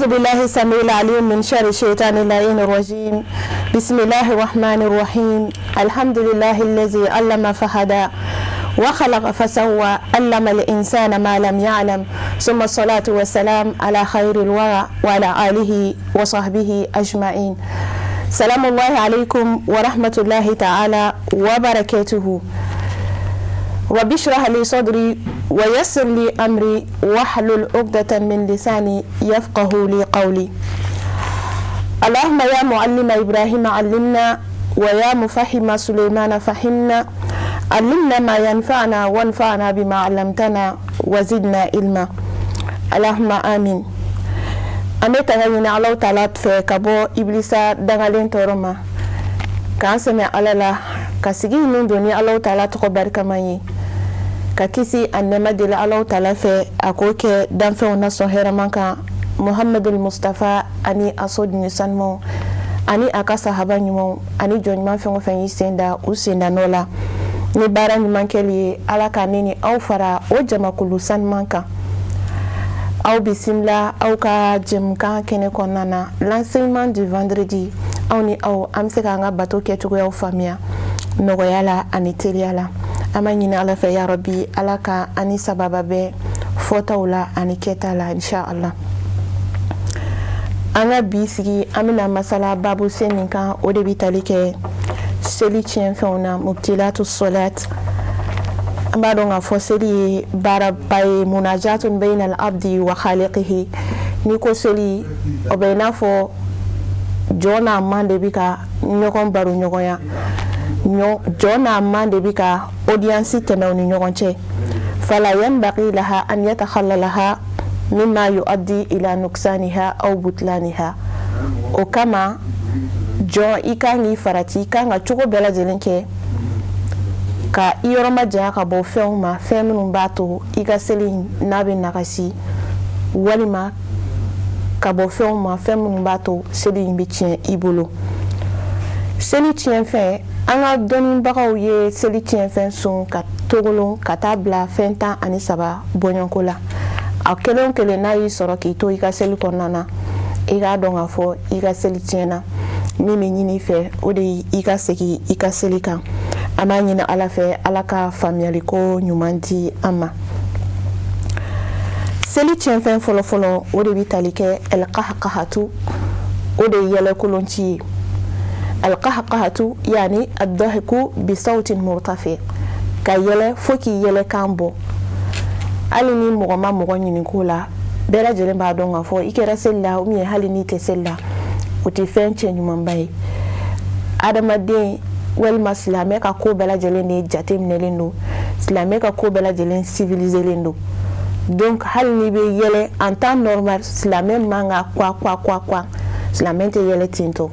أعوذ بالله السميع العليم من شر الشيطان اللعين الرجيم. بسم الله الرحمن الرحيم. الحمد لله الذي علم فهدى وخلق فسوى، علم الإنسان ما لم يعلم، ثم الصلاة والسلام على خير الورى وعلى آله وصحبه أجمعين. سلام الله عليكم ورحمة الله تعالى وبركاته. رب اشرح لي صدري ويسر لي أمري واحلل عقدة من لساني يفقه لي قولي. اللهم يا معلم إبراهيم علمنا، ويا مفهم سليمان فهمنا، علمنا ما ينفعنا وانفعنا بما علمتنا وزدنا علما، اللهم آمين. An bɛ tanga ɲini Alahu taala fɛ ka bɔ ibilisa dangalen tɔɔrɔ ma, k'an sɛmɛ Ala la, ka sigi ninnu don ni Alahu taala tɔgɔ barikama ye, ka kisi a nɛɛma deli Alahu taala fɛ, a k'o kɛ danfɛnw na sɔn hɛrɛman kan, Muhamadul Mustafa ani a soden sanumaw ani a ka sahaba ɲumanw ani jɔn ɲuman fɛn o fɛn y'i sen da u senda nɔ la ni baara ɲuman kɛli ye. Ala ka ne ni aw fara o jamakulu sanuman kan. Aw bisimila aw ka jɛmukan kɛnɛ kɔnɔna na, l'enseignement du vendredi. Aw ni aw, an bɛ se k'an ka bato kɛcogoyaw faamuya nɔgɔya la ani teliya la. An b'a ɲini Ala fɛ, ya Rabi, Ala ka ani sababa bɛɛ fɔtaw la ani kɛta la, inshallah. An ka bi sigi, an bɛna masala babu sen min kan, o de bɛ tali kɛ seli tiɲɛfɛnw na, mubtilatu solat. An b'a dɔn k'a fɔ seli ye baaraba ye, munajatun bayna al-abdi wa khaliqihi. N'i ko seli, o bɛ i n'a fɔ jɔn n'a man de bɛ ka ɲɔgɔn baro ɲɔgɔnya, jɔn n'a man de bɛ ka audience tɛmɛ u ni ɲɔgɔn cɛ. Fala yanbaghi laha an yatakhallalaha mimma yuaddi ila nuksaniha aw butlaniha. O kama, jɔn, i kan k'i farati, i kan ka cogo bɛɛ lajɛlen kɛ ka i yɔrɔ majanya ka bɔ fɛnw ma, fɛn minnu b'a to i ka seli n'a bɛ nagasi, walima ka bɔ fɛnw ma, fɛn minnu b'a to seli in bɛ tiɲɛ i bolo. Seli tiɲɛfɛn, an ka dɔnnibagaw ye seli tiɲɛfɛn sun ka togolon ka taa bila fɛn 13 bɔɲɔgɔnko la. A kelen o kelen n'a y'i sɔrɔ k'i to i ka seli kɔnɔna na, i k'a dɔn k'a fɔ i ka seli tiɲɛna. Min bɛ ɲini i fɛ, o de ye i ka segin i ka seli kan. An b'a ɲini Ala fɛ, Ala ka faamuyaliko ɲuman di an ma. Seli tiɲɛfɛn fɔlɔfɔlɔ, o de bɛ tali kɛ alqahqahatu, o de ye yɛlɛkolonci ye. Alqahqahatu yani ad-dahiku bi sawtin murtafi, ka yɛlɛ fo k'i yɛlɛkan bɔ. Hali ni mɔgɔ ma mɔgɔ ɲininko la, bɛɛ lajɛlen b'a dɔn k'a fɔ i kɛra seli la ou bien hali n'i tɛ seli la, o tɛ fɛn cɛ ɲumanba ye. Adamaden walima silamɛ ka ko bɛɛ lajɛlen de jateminɛlen don, silamɛ ka ko bɛɛ lajɛlen civiliselen don. Donc hali n'i bɛ yɛlɛ en temps normal, silamɛ man ka kwa kwa kwa kwa, silamɛ tɛ yɛlɛ ten tɔ.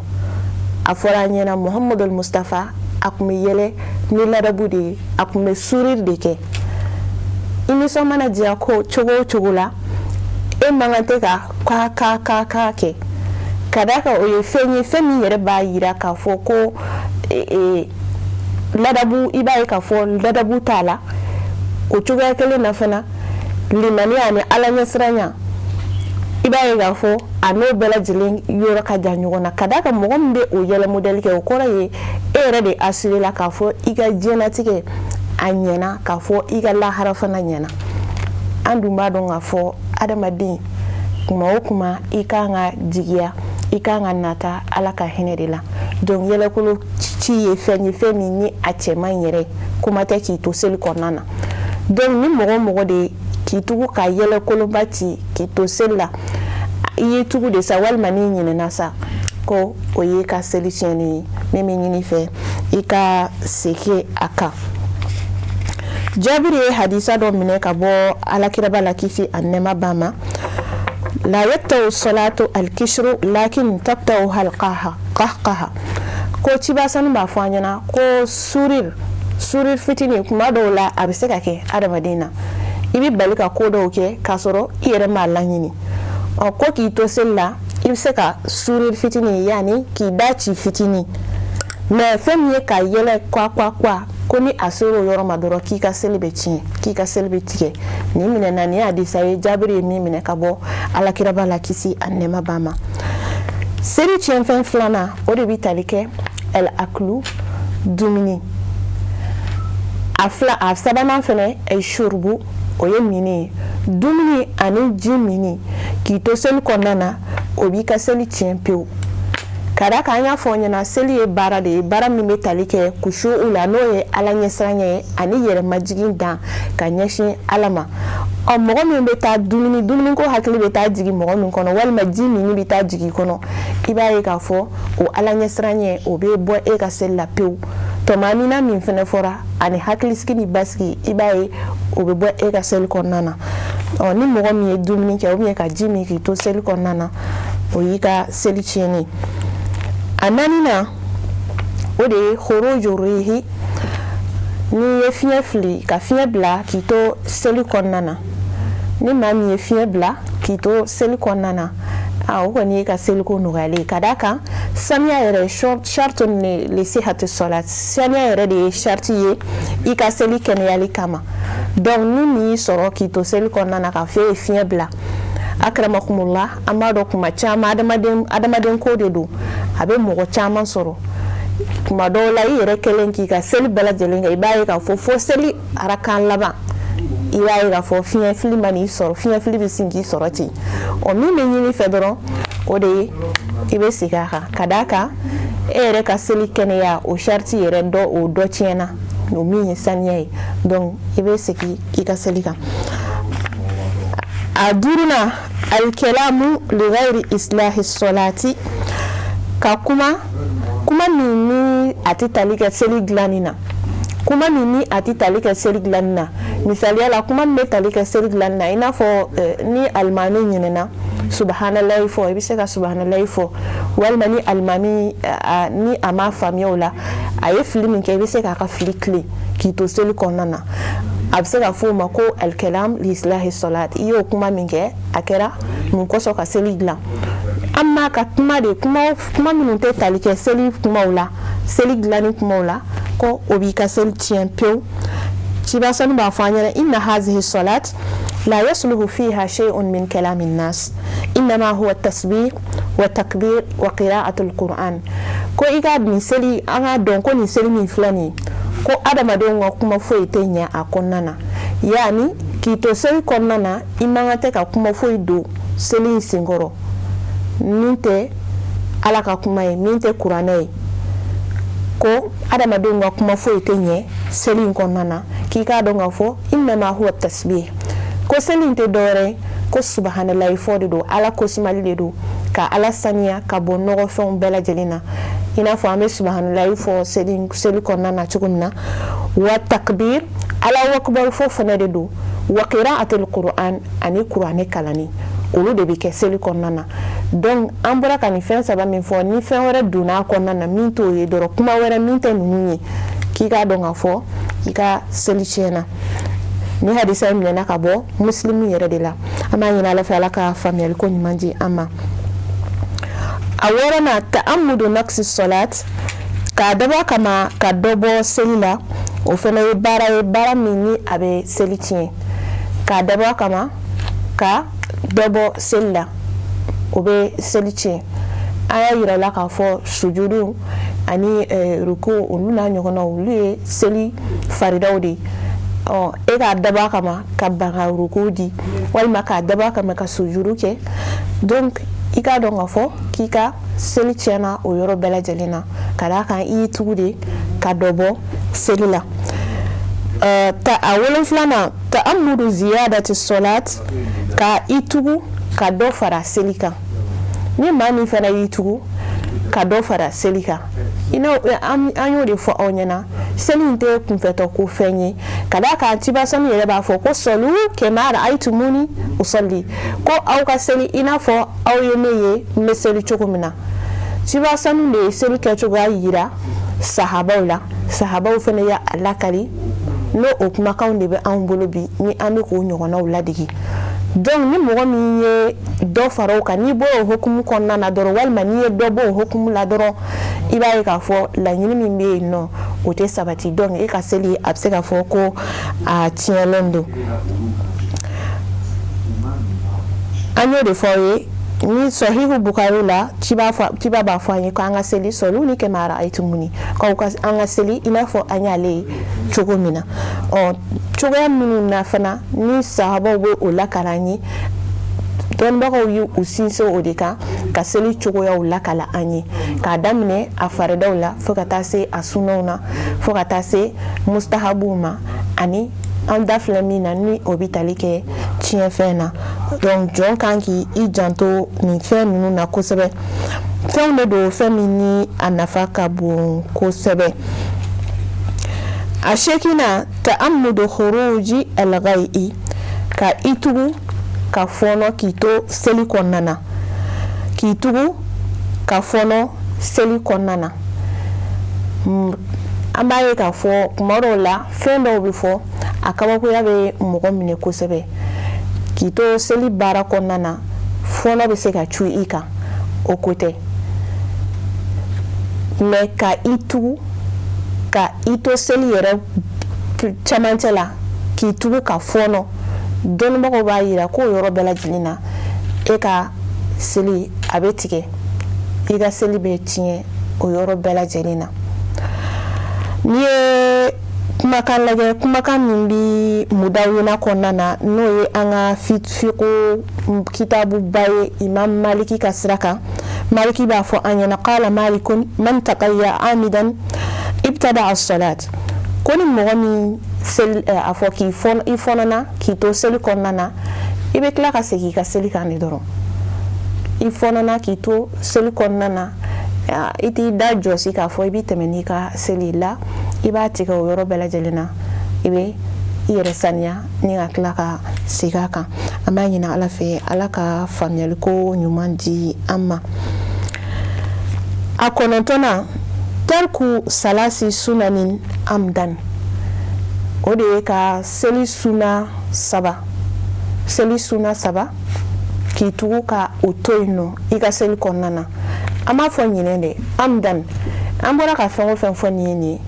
A fɔra an ɲɛna, Muhamadul Mustafa, a tun bɛ yɛlɛ ni ladabu de ye, a tun bɛ sourire de kɛ. I nisɔn mana diya ko cogo o cogo la, e man kan tɛ ka ka ka ka ka kɛ, ka d'a kan o ye fɛn ye, fɛn min yɛrɛ b'a yira k'a fɔ ko ladabu, i b'a ye k'a fɔ ladabu t'a la. O cogoya kelen na fana, limaniya ani Ala ɲɛsiranya, i b'a ye k'a fɔ a n'o bɛɛ lajɛlen yɔrɔ ka jan ɲɔgɔn na, ka d'a kan mɔgɔ min bɛ o yɛlɛ modèle kɛ, o kɔrɔ ye e yɛrɛ de assuré la k'a fɔ i ka diɲɛlatigɛ a ɲɛna, k'a fɔ i ka lahara fana ɲɛna. An dun b'a dɔn k'a fɔ adamaden, kuma o kuma, i kan ka jigiya, i kan ka nata Ala ka hinɛ de la. Donc yɛlɛkolo ci ye fɛn ye, fɛn min ni a cɛ man ɲi yɛrɛ, kuma tɛ k'i to seli kɔnɔna na. Donc ni mɔgɔ o mɔgɔ de k'i tugu ka yɛlɛkoloba ci k'i to seli la, i ye tugu de sa, walima n'i ɲinɛna sa, ko o y'i ka seli tiɲɛni ye. Min bɛ ɲini fɛ, i ka segin a kan. Jabiri ye hadisa dɔ minɛ ka bɔ Alakiraba la, kisi a nɛɛma b'a ma: la yaqta'u salatu alkishru lakin taqta'u alqahqaha. Ko ciba sanu b'a fɔ an ɲɛna ko sourire fitinin, kuma dɔw la a bɛ se ka kɛ adamaden na, i bɛ bali ka ko dɔw kɛ k'a sɔrɔ i yɛrɛ m'a laɲini. Ɔ, ko k'i to seli la, i bɛ se ka sourire fitinin, yanni k'i da ci fitinin, mais fɛn min ye ka yɛlɛ kwa kwa kwa, Ko ni a sera o yɔrɔ ma dɔrɔn, k'i ka seli bɛ tiɲɛ, k'i ka seli bɛ tigɛ. Nin minɛna, nin hadisa ye, Jabiri ye min minɛ ka bɔ Alakiraba la, kisi ani nɛɛma b'a ma. Seli tiɲɛfɛn filanan, o de bɛ tali kɛ el akulu, dumuni. A fila, a sabanan fɛnɛ, el shurubu, o ye minni ye. Dumuni ani ji minni k'i to seli kɔnɔna na, o b'i ka seli tiɲɛ pewu. Ka d'a kan, an y'a fɔ ɲɛna, seli ye baara de ye, baara min bɛ tali kɛ kusu'u la, n'o ye Ala ɲɛsiranɲɛ ye ani yɛrɛmajigin dan ka ɲɛsin Ala ma. Ɔ, mɔgɔ min bɛ taa dumuni, dumuniko hakili bɛ taa jigin mɔgɔ min kɔnɔ, walima ji minni bɛ taa jigin kɔnɔ, i b'a ye k'a fɔ o Ala ɲɛsiranɲɛ, o bɛ bɔ e ka seli la pewu. Tɔmanina min fɛnɛ fɔra ani hakilisigi ni basigi, i b'a ye o bɛ bɔ e ka seli kɔnɔna na. Ɔ, ni mɔgɔ min ye dumuni kɛ ou bien ka ji min k'i to seli kɔnɔna na, o y'i ka seli tiɲɛni. A naaninan, o de ye khuruju rihi, n'i ye fiɲɛ fili, ka fiɲɛ bila k'i to seli kɔnɔna na. Ni maa min ye fiɲɛ bila k'i to seli kɔnɔna na, a o kɔni ye ka seliko nɔgɔyalen ye. Ka d'a kan, saniya yɛrɛ shartun li sihati salat, saniya yɛrɛ de ye sharti ye i ka seli kɛnɛyali kama. Donc ni nin y'i sɔrɔ k'i to seli kɔnɔna na, ka fɔ e ye fiɲɛ bila, akramakumullah, an b'a dɔn kuma caman adamaden ko de don, a bɛ mɔgɔ caman sɔrɔ. Kuma dɔw la, i yɛrɛ kɛlen k'i ka seli bɛɛ lajɛlen kɛ, i b'a ye k'a fɔ fo seli arakan laban, i b'a ye k'a fɔ fiɲɛ fili ma n'i sɔrɔ, fiɲɛ fili bɛ sin k'i sɔrɔ ten. Ɔ, min bɛ ɲini fɛ dɔrɔn, o de ye i bɛ segin a kan. Ka d'a kan, e yɛrɛ ka seli kɛnɛya, o sariti yɛrɛ dɔ, o dɔ tiɲɛna, o min ye saniya ye. Donc i bɛ segin i ka seli kan. A duurunan, alkalamu ligayri islahi solati, ka kuma, kuma min ni a tɛ tali kɛ seli dilanni na, kuma min ni a tɛ tali kɛ seli dilanni na. Misaliya la, kuma min bɛ tali kɛ seli dilanni na, i n'a fɔ ni alimami ɲinɛna subahanallahi fɔ, i bɛ se ka subahanallahi fɔ, walima ni alimami ni a ma faamuya o la, a ye fili min kɛ, i bɛ se k'a ka fili tilen k'i to seli kɔnɔna na. A bɛ se ka fɔ o ma ko alkalam liislahi salat. I y'o kuma min kɛ, a kɛra mun kosɔn? Ka seli dilan. An m'a ka kuma de, kuma kuma minnu tɛ tali kɛ seli kumaw la, seli dilanni kumaw la, ko o b'i ka seli tiɲɛ pewu. Ciba sanu b'a fɔ an ɲɛna: inna hazihi salat la yasluhu fiha shay'un min kalami nas, innama huwa tasbih wa takbir wa qira'atul Qur'an. Ko i ka nin seli, an k'a dɔn ko nin seli min filɛ nin ye, ko adamadenw ka kuma foyi tɛ ɲɛ a kɔnɔna na. Yaani k'i to seli kɔnɔna na, i man kan tɛ ka kuma foyi don seli in senkɔrɔ min tɛ Ala ka kuma ye, min tɛ Kuranɛ ye. Ko adamadenw ka kuma foyi tɛ ɲɛ seli in kɔnɔna na. K'i k'a dɔn k'a fɔ innama huwa tasbih, ko seli in tɛ dɔwɛrɛ ye, ko subahanallahi fɔ de don, Ala kosumali de don, ka Ala saniya ka bɔ nɔgɔfɛnw bɛɛ lajɛlen na, i n'a fɔ an bɛ subahanallahi fɔ seli kɔnɔna na cogo min na, wa takbir, Ala akubar fɔ fana de don, wa qira'atul Qur'an, ani Kuranɛ kalanni, olu de bɛ kɛ seli kɔnɔna na. Donc an bɔra ka nin fɛn saba min fɔ, ni fɛn wɛrɛ donna a kɔnɔna na min t'o ye dɔrɔn, kuma wɛrɛ min tɛ ninnu ye, k'i k'a dɔn k'a fɔ i ka seli tiɲɛna. Ni hadisa in minɛna ka bɔ Muslimu yɛrɛ de la. An b'a ɲini Ala fɛ, Ala ka faamuyali ko ɲuman di an ma. A wɔɔrɔnan, ta'amudu naqsi salat, k'a dabɔ a kama ka dɔ bɔ seli la, o fana ye baara ye, baara min ni a bɛ seli tiɲɛ. K'a dabɔ a kama ka dɔ bɔ seli la, o bɛ seli tiɲɛ. An y'a yira la k'a fɔ sujudu ani ruku, olu n'a ɲɔgɔnnaw, olu ye seli faridaw de ye. Ɔ, e k'a dabɔ a kama ka ban ka ruku di, walima k'a dabɔ a kama ka sujuru kɛ, donc i k'a dɔn k'a fɔ k'i ka seli tiɲɛna o yɔrɔ bɛɛ lajɛlen na. Ka d'a kan, i y'i tugu de ka dɔ bɔ seli la. Ta a wolonfilanan, ta'amudu ziyadati salat, ka i tugu ka dɔ fara seli kan. Ni maa min fana y'i tugu ka dɔ fara seli kan, an y'o de fɔ aw ɲɛna, seli in tɛ kunfɛtɔ ko fɛn ye. Ka d'a kan, ciba sanu yɛrɛ b'a fɔ ko sɔlu kama ra'aytumuni usalli, ko aw ka seli i n'a fɔ aw ye ne ye n bɛ seli cogo min na. Ciba sanu de ye seli kɛcogoya yira sahabaw la, sahabaw fana y'a lakali, n'o o kumakanw de bɛ anw bolo bi, ni an bɛ k'o ɲɔgɔnnaw ladege. Donc ni mɔgɔ min ye dɔ fara o kan, n'i bɔra o hukumu kɔnɔna na dɔrɔn, walima n'i ye dɔ bɔ o hukumu la dɔrɔn, i b'a ye k'a fɔ laɲini min bɛ yen nɔ, o tɛ sabati. Donc e ka seli, a bɛ se k'a fɔ ko a tiɲɛlen don. An y'o de fɔ aw ye ni Sɔhihu Bukari la, ciba b'a fɔ an ye k'an ka seli sɔluni kama raaitumuni, k'aw ka an ka seli i n'a fɔ an y'ale ye cogo min na. Ɔ, cogoya minnu na fana ni sahabaw bɛ o lakala an ye, dɔnnibagaw ye u sinsin o de kan ka seli cogoyaw lakala an ye, k'a daminɛ a faridaw la fo ka taa se a sunaw na, fo ka taa se mustahabuw ma, ani an da filɛ min na ni o bɛ tali kɛ tiɲɛfɛn na. Donc jɔn kan k'i janto nin fɛn ninnu na kosɛbɛ. Fɛnw de don, fɛn min ni a nafa ka bon kosɛbɛ. A seeginnan, ta'ammudu khuruji al-ghai'i, ka i tugu ka fɔɔnɔ k'i to seli kɔnɔna na, k'i tugu ka fɔɔnɔ seli kɔnɔna na. An b'a ye k'a fɔ kuma dɔw la, fɛn dɔw bɛ fɔ, a kabakoya bɛ mɔgɔ minɛ kosɛbɛ. K'i to seli baara kɔnɔna na, fɔɔnɔ bɛ se ka cun i kan, o ko tɛ, mais ka i tugu ka i to seli yɛrɛ camancɛ la, k'i tugu ka fɔɔnɔ, dɔnnibagaw b'a yira k'o yɔrɔ bɛɛ lajɛlen na, e ka seli a bɛ tigɛ, i ka seli bɛ tiɲɛ o yɔrɔ bɛɛ lajɛlen na. N'i ye kumakan lajɛ, kumakan min bɛ Mudawina kɔnɔna na, n'o ye an ka fiqhu kitabuba ye, Imam Maliki ka sira kan, Maliki b'a fɔ an ɲɛna: qala malikun man taqayya amidan ibtada as-salat. Ko ni mɔgɔ min seli, a fɔ k'i i fɔnɔna k'i to seli kɔnɔna na, i bɛ tila ka segin i ka seli kan de dɔrɔn. I fɔnɔna k'i to seli kɔnɔna na, i t'i da jɔsi k'a fɔ i bɛ tɛmɛ n'i ka seli la, i b'a tigɛ o yɔrɔ bɛɛ lajɛlen na, i bɛ i yɛrɛ saniya ni ka tila ka segin a kan. An b'a ɲini Ala fɛ, Ala ka faamuyaliko ɲuman di an ma. A kɔnɔntɔnnan, tarku salasi sunanin amdan, o de ye ka seli suna saba, seli suna saba k'i tugu ka o to yen nɔ i ka seli kɔnɔna na. An b'a fɔ ɲinɛ dɛ, amdan. An bɔra ka fɛn o fɛn fɔ nin ye, nin ye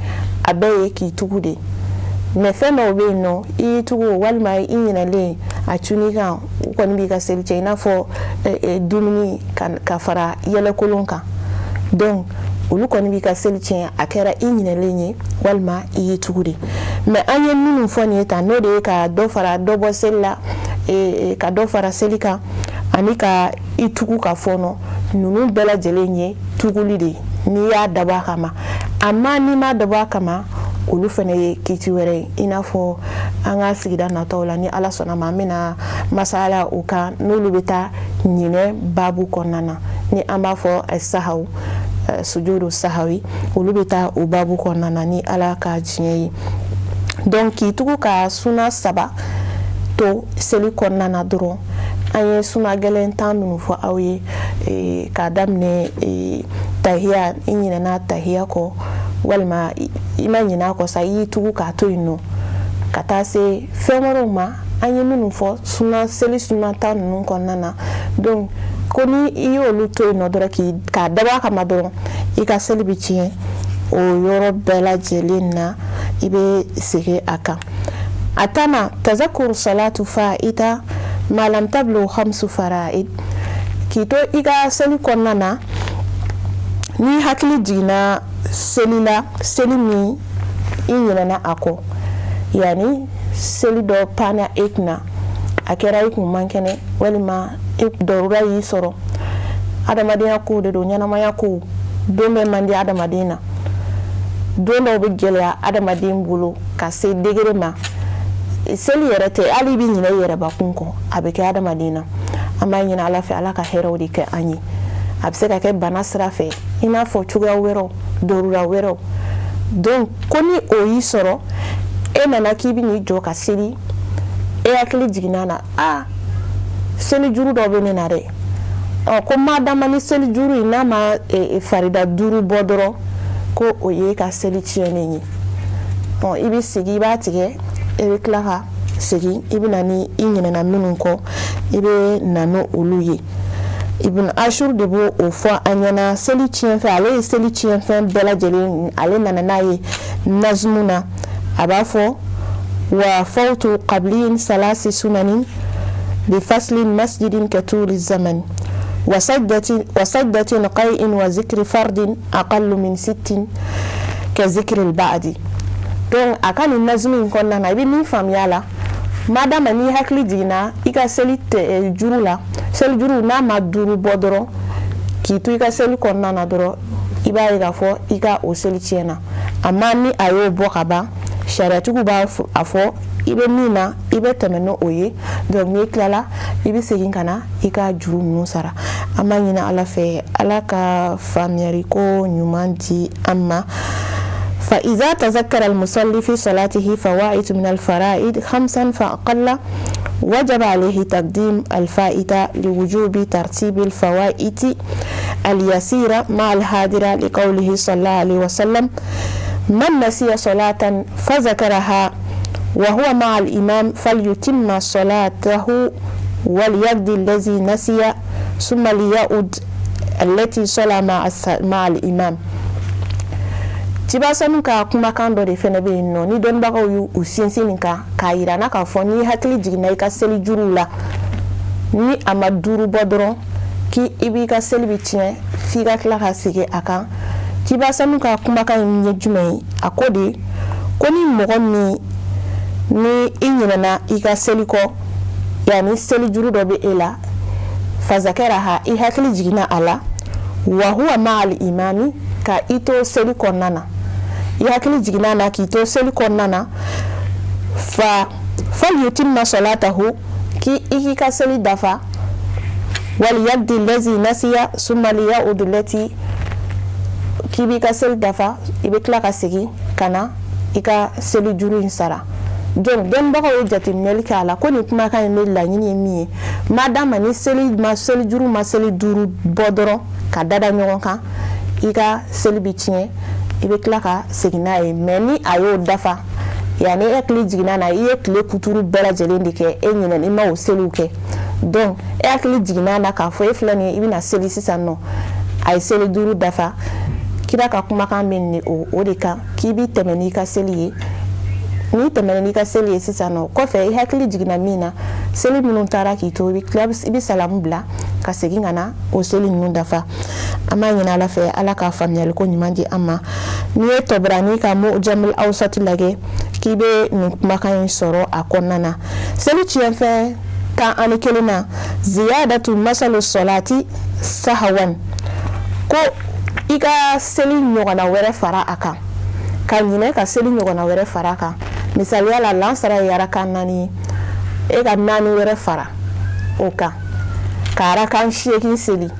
a bɛɛ ye k'i tugu de, mais fɛn dɔw bɛ yen nɔ, i y'i tugu walima i ɲinɛlen a cun'i kan, u kɔni b'i ka seli cɛ, i n'a fɔ dumuni ka fara yɛlɛkolon kan. Donc olu kɔni b'i ka seli tiɲɛ, a kɛra i ɲinɛlen ye walima i y'i tugu de. Mais an ye minnu fɔ nin ye tan, n'o de ye ka dɔ fara dɔ bɔ seli la, ka dɔ fara seli kan, ani ka i tugu ka fɔɔnɔ, ninnu bɛɛ lajɛlen ye tuguli de ye n'i y'a dabɔ a kama. Amma n'i m'a dabɔ a kama, olu fana ye kiiti wɛrɛ ye. I n'a fɔ an ka sigida nataw la, ni Ala sɔnna ma, an bɛna masala o kan, n'olu bɛ taa ɲinɛ baabu kɔnɔna na, ni an b'a fɔ sahaw, sujudu sahawi, olu bɛ taa o baabu kɔnɔna na ni Ala ka diɲɛ ye. Donc k'i tugu ka suna saba to seli kɔnɔna na dɔrɔn, an ye suna gɛlɛn 10 minnu fɔ aw ye, k'a daminɛ tahiya, i ɲinɛna tahiya kɔ walima i ma ɲinɛ a kɔ sa, i y'i tugu k'a to yen nɔ, ka taa se fɛn wɛrɛw ma, an ye minnu fɔ suna seli suna 10 ninnu kɔnɔna na. Donc ko ni i y'olu to yen nɔ dɔrɔn, k'a dabɔ a kama dɔrɔn, i ka seli bɛ tiɲɛ o yɔrɔ bɛɛ lajɛlen na, i bɛ segin a kan. A tannan, tazakuru salatu fa'ita ma lam tablu khamsu fara'id, k'i to i ka seli kɔnɔna na, ni hakili jiginna seli la, seli min i ɲinɛna a kɔ, yani seli dɔ panna e kunna, a kɛra i kun man kɛnɛ walima dɔrura y'i sɔrɔ. Adamadenya kow de don, ɲɛnamaya kow, don bɛɛ man di adamaden na, don dɔw bɛ gɛlɛya adamaden bolo ka se degré ma, seli yɛrɛ tɛ, hali i bɛ ɲinɛ i yɛrɛbakun kɔ, a bɛ kɛ adamaden na. An b'a ɲini Ala fɛ, Ala ka hɛrɛw de kɛ an ye. A bɛ se ka kɛ bana sira fɛ, i n'a fɔ cogoya wɛrɛw, dɔrura wɛrɛw. Donc ko ni o y'i sɔrɔ, e nana k'i bɛ n'i jɔ ka seli, e hakili jiginna na, a seli juru dɔ bɛ ne na dɛ. Ɔ, ko madama ni seli juru in n'a ma farida 5 bɔ dɔrɔn, ko o ye ka seli tiɲɛnen ye. Ɔ, i bɛ sigi, i b'a tigɛ, i bɛ tila ka Segin, i bɛ na ni i ɲinɛna minnu kɔ, i bɛ na ni olu ye. Ibn Ashur de b'o o fɔ an ɲɛna seli tiɲɛfɛn. Ale ye seli tiɲɛfɛn bɛɛ lajɛlen, ale nana n'a ye nazumu na. A b'a fɔ: wa fawtu qabliyin salasi sunanin bi faslin masjidin katuli zaman wa sajdatin qai'in wa zikri fardin aqallu min sittin ka zikri al-ba'di. Donc a ka nin nazumu in kɔnɔna na, i bɛ min faamuya a la, madama n'i hakili jiginna i ka seli juru la, seli juru n'a ma duuru bɔ dɔrɔn k'i to i ka seli kɔnɔna na dɔrɔn, i b'a ye k'a fɔ i ka o seli tiɲɛna. Amma ni a y'o bɔ ka ban, sariyatigiw b'a a fɔ i bɛ min na, i bɛ tɛmɛ n'o o ye. Donc n'i tilala, i bɛ segin ka na i ka juru ninnu sara. An b'a ɲini Ala fɛ, Ala ka faamuyali ko ɲuman di an ma. فإذا تذكر المصلي في صلاته فوائت من الفرائض خمسا فأقل، وجب عليه تقديم الفائتة لوجوب ترتيب الفوائت اليسيرة مع الحاضرة، لقوله صلى الله عليه وسلم: من نسي صلاة فذكرها وهو مع الإمام فليتم صلاته وليقضي الذي نسي ثم ليعد التي صلى مع الإمام. Cibasanu ka kumakan dɔ de fɛnɛ bɛ yen nɔ ni dɔnnibagaw y'u u sinsin nin kan k'a yira na k'a fɔ n'i hakili jiginna i ka seli juruw la, ni a ma duuru bɔ dɔrɔn, k'i i b'i ka seli bɛ tiɲɛ f'i ka tila ka segin a kan. Cibasanu ka kumakan in ye jumɛn ye? A ko de ko ni mɔgɔ min ni i ɲinɛna i ka seli kɔ, yanni seli juru dɔ bɛ e la, fazakaraha, i hakili jiginna a la, wa huwa ma'al imami, ka i to seli kɔnɔna na, i hakili jiginna na k'i to seli kɔnɔna na, fa falyutimma salatahu, k'i i k'i ka seli dafa, waliyaqdi lazi nasiya summa liya'ud lati, k'i b'i ka seli dafa, i bɛ tila ka segin ka na i ka seli juru in sara. Donc dɔnnibagaw ye jateminɛli kɛ a la ko nin kumakan in bɛ laɲini ye min ye, madama ni seli ma, seli juru ma seli duuru bɔ dɔrɔn ka dada ɲɔgɔn kan, i ka seli bɛ tiɲɛ, i bɛ tila ka segin n'a ye. Mais ni a y'o dafa, yanni e hakili jiginna na, i ye tile kuturu bɛɛ lajɛlen de kɛ, e ɲinɛ i ma o seliw kɛ. Donc e hakili jiginna na k'a fɔ e filɛ nin ye, i bɛna seli sisan nɔ, a ye seli duuru dafa. Kira ka kumakan bɛ nin o de kan, k'i bɛ tɛmɛ n'i ka seli ye. N'i tɛmɛna n'i ka seli ye sisan nɔ, kɔfɛ i hakili jiginna min na, seli minnu taara k'i to, i bɛ salamu bila ka segin ka na o seli ninnu dafa. An b'a ɲini Ala fɛ, Ala ka faamuyali ko ɲuman di an ma. N'i ye Tɔbarani ka Mujamul Awsati lajɛ, k'i bɛ nin kumakan in sɔrɔ a kɔnɔna na. Seli tiɲɛfɛn 11 na, ziyadatu masalu sɔlati sahawan, ko i ka seli ɲɔgɔnna wɛrɛ fara a kan, ka ɲinɛ ka seli ɲɔgɔnna wɛrɛ fara a kan. Misaliya la, lansara ye arakan naani ye, e ka naani wɛrɛ fara o kan ka arakan 8 seli.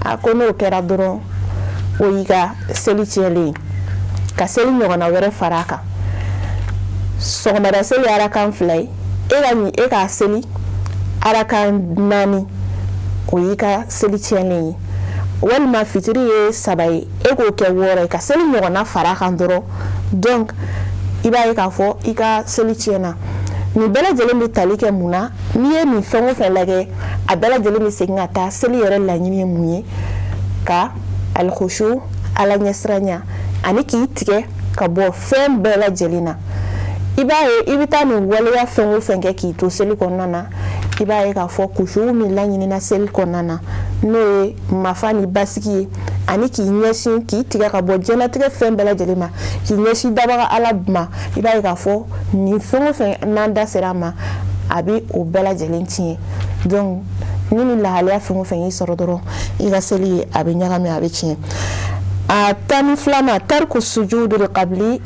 A ko n'o kɛra dɔrɔn, o y'i ka seli tiɲɛlen ye, ka seli ɲɔgɔnna wɛrɛ fara a kan. Sɔgɔmada seli arakan 2 ye, e ka ɲi e k'a seli arakan naani, o y'i ka seli tiɲɛlen ye. Walima fitiri ye 3 ye, e k'o kɛ 6 ye, ka seli ɲɔgɔnna fara a kan dɔrɔn, donc i b'a ye k'a fɔ i ka seli tiɲɛna. Nin bɛɛ lajɛlen bɛ tali kɛ mun na? N'i ye nin fɛn o fɛn lajɛ, a bɛɛ lajɛlen bɛ segin ka taa seli yɛrɛ laɲini ye mun ye? Ka alkhushu, Ala ɲɛsiranya, ani k'i tigɛ ka bɔ fɛn bɛɛ lajɛlen na. I b'a ye, i bɛ taa nin waleya fɛn o fɛn kɛ k'i to seli kɔnɔna na, i b'a ye k'a fɔ kushu min laɲinina seli kɔnɔna na, n'o ye mafa ni basigi ye, ani k'i ɲɛsin, k'i tigɛ ka bɔ diɲɛlatigɛ fɛn bɛɛ lajɛlen ma, k'i ɲɛsin dabaga Ala ma, i b'a ye k'a fɔ nin fɛn o fɛn n'an da sera a ma, a bɛ o bɛɛ lajɛlen tiɲɛ. Donc ni nin lahalaya fɛn o fɛn y'i sɔrɔ dɔrɔn, i ka seli ye a bɛ ɲagami, a bɛ tiɲɛ. A 12nan, tariku sujudul qabli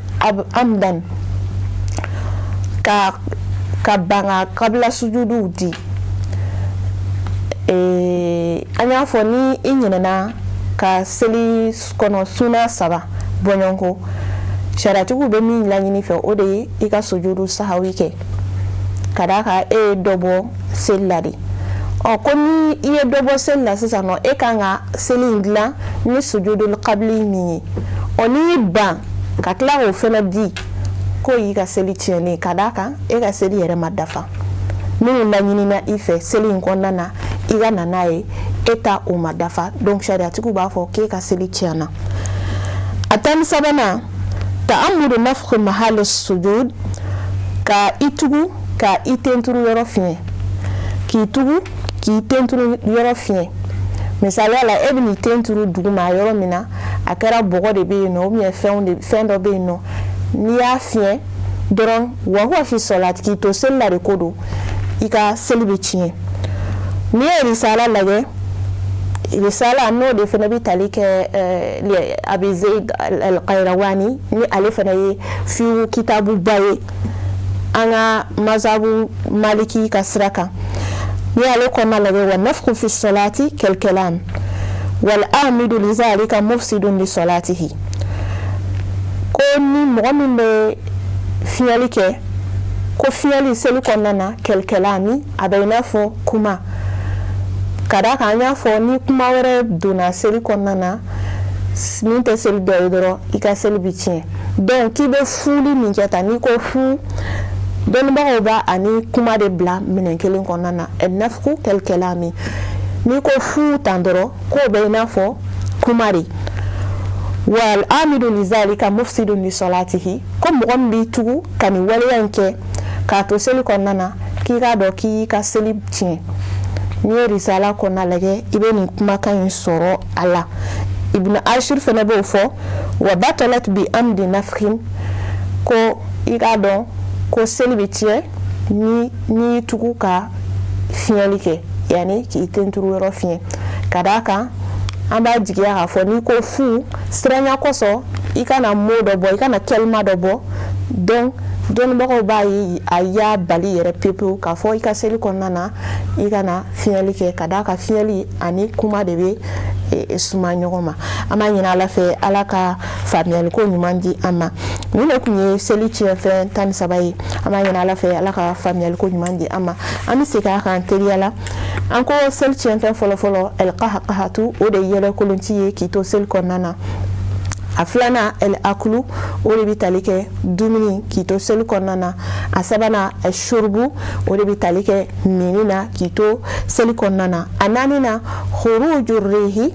amdan, ka ban ka kabila sujuduw di. An y'a fɔ ni i ɲinɛna ka seli kɔnɔ suna 3 bɔɲɔgɔnko, sariyatigiw bɛ min laɲini fɛ, o de ye i ka sujudu sahawi kɛ, ka d'a kan e ye dɔ bɔ seli la de. Ɔ ko ni i ye dɔ bɔ seli la sisan nɔ, e kan ka seli in dilan ni sujudul qabli min ye, ɔ n'i y'i ban ka tila k'o fana di, K'o y'i ka seli tiɲɛnen, ka d'a kan e ka seli yɛrɛ ma dafa. Minnu laɲinina i fɛ seli in kɔnɔna na, i ka na n'a ye, e ta o ma dafa. Donc sariyatigiw b'a fɔ k'e ka seli tiɲɛna. A 13nan, ta'amudu nafkhu mahal sujud, ka i tugu ka i tenturu yɔrɔ fiɲɛ, k'i tugu k'i tenturu yɔrɔ fiɲɛ. Misaliya la, e bɛn'i ten turu duguma yɔrɔ min na, a kɛra bɔgɔ de bɛ yen nɔ ou bien fɛn dɔ bɛ yen nɔ, n'i y'a fiɲɛ dɔrɔn, wa huwa fi sɔlati, k'i to seli la de ko don, i ka seli bɛ tiɲɛ. N'i ye risala lajɛ, risala n'o de fana bɛ tali kɛ Abi Zeid al-Qayrawani, ni ale fana ye fiqhu kitabuba ye an ka mazabu maliki ka sira kan, n'i y'ale kɔnɔna lajɛ, wa nafku fi sɔlati kal kalam wal amidu li zalika mufsidun li sɔlatihi, ko ni mɔgɔ min bɛ fiɲɛli kɛ, ko fiɲɛli seli kɔnɔna na, kal kalami, a bɛ i n'a fɔ kuma, ka d'a kan an y'a fɔ ni kuma wɛrɛ donna seli kɔnɔna na min tɛ seli dɔ ye dɔrɔn, i ka seli bɛ tiɲɛ. Donc k'i bɛ fuli min kɛ tan, n'i ko fu, dɔnnibagaw b'a ani kuma de bila minɛn kelen kɔnɔna na, nafku kal kalami, n'i ko fu tan dɔrɔn, k'o bɛ i n'a fɔ kuma de. Wal amidu li zalika mufsidun li salatihi, ko mɔgɔ min b'i tugu ka nin waleya in kɛ k'a to seli kɔnɔna na, k'i k'a dɔn k'i y'i ka seli tiɲɛ. N'i ye risala kɔnɔna lajɛ, i bɛ nin kumakan in sɔrɔ a la. Ibn Ashir fana b'o fɔ, wa batalat bi amdi nafkin, ko i k'a dɔn ko seli bɛ tiɲɛ ni n'i y'i tugu ka fiɲɛli kɛ, yani k'i tenturu yɔrɔ fiɲɛ. Ka d'a kan an b'a jigiya k'a fɔ n'i ko fu, siranya kosɔn i kana mot dɔ bɔ, i kana kɛlima dɔ bɔ. Donc dɔnnibagaw b'a ye a y'a bali yɛrɛ pewu k'a fɔ i ka seli kɔnɔna na i kana fiɲɛli kɛ, ka d'a kan fiɲɛli ani kuma de bɛ suma ɲɔgɔn ma. An b'a ɲini Ala fɛ, Ala ka faamuyaliko ɲuman di an ma. Nin de tun ye seli tiɲɛfɛn 13 ye. An b'a ɲini Ala fɛ, Ala ka faamuyaliko ɲuman di an ma. An bɛ segin a kan teliya la. An ko seli tiɲɛfɛn fɔlɔfɔlɔ, alqahqahatu, o de ye yɛlɛkolonci ye k'i to seli kɔnɔna na. A filanan, el akulu, o de bɛ tali kɛ dumuni k'i to seli kɔnɔna na. A sabanan, shurubu, o de bɛ tali kɛ minni na k'i to seli kɔnɔna na. A naaninan, khuruju rihi,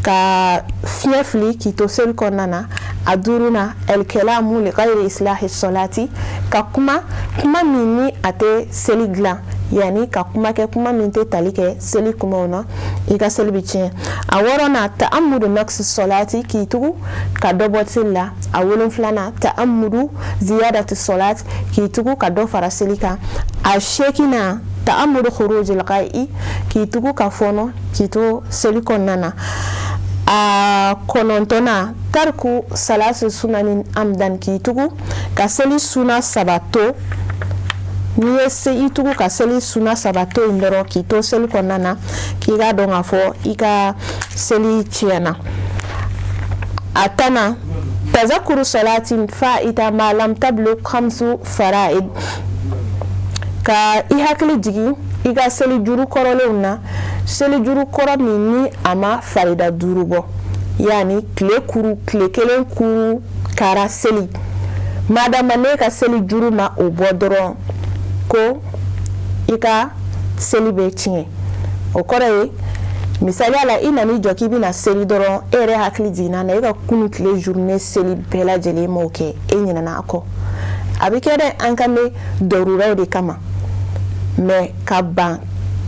ka fiɲɛ fili k'i to seli kɔnɔna na. A duurunan, el kalamu li ghayri islahi salati, ka kuma, kuma min ni a tɛ seli dilan, yani ka kuma kɛ kuma min tɛ tali kɛ seli kumaw na, i ka seli bɛ tiɲɛ. A wɔɔrɔnan, ta'amudu naqsi salati, k'i tugu ka dɔ bɔ seli la. A wolonfilanan, ta'amudu ziyadati salati, k'i tugu ka dɔ fara seli kan. A seeginnan, ta'amudu khurujil qai'i, k'i tugu ka fɔɔnɔ k'i to seli kɔnɔna na. A kɔnɔntɔnnan, tariku salasi sunani amdan, k'i tugu ka seli suna saba to. N'i ye se i tugu ka seli suna saba to yen dɔrɔn k'i to seli kɔnɔna na, k'i k'a dɔn k'a fɔ i ka seli tiɲɛna. A tannan, tazakuru salati fa'ita ma lam tablug khamsu fara'id, ka i hakili jigin i ka seli juru kɔrɔlenw na, seli juru kɔrɔ min ni a ma farida duuru bɔ, yani tile kuru, tile kelen kuru kara seli, madama ne ka seli juru ma o bɔ dɔrɔn, ko i ka seli bɛ tiɲɛ. O kɔrɔ ye, misaliya la, i nan'i jɔ k'i bɛna seli dɔrɔn, e yɛrɛ hakili jiginna na e ka kunu tile journée seli bɛɛ lajɛlen m'o kɛ, e ɲinɛna a kɔ. A bɛ kɛ dɛ, an kan bɛ dɔruraw de kama, mais ka ban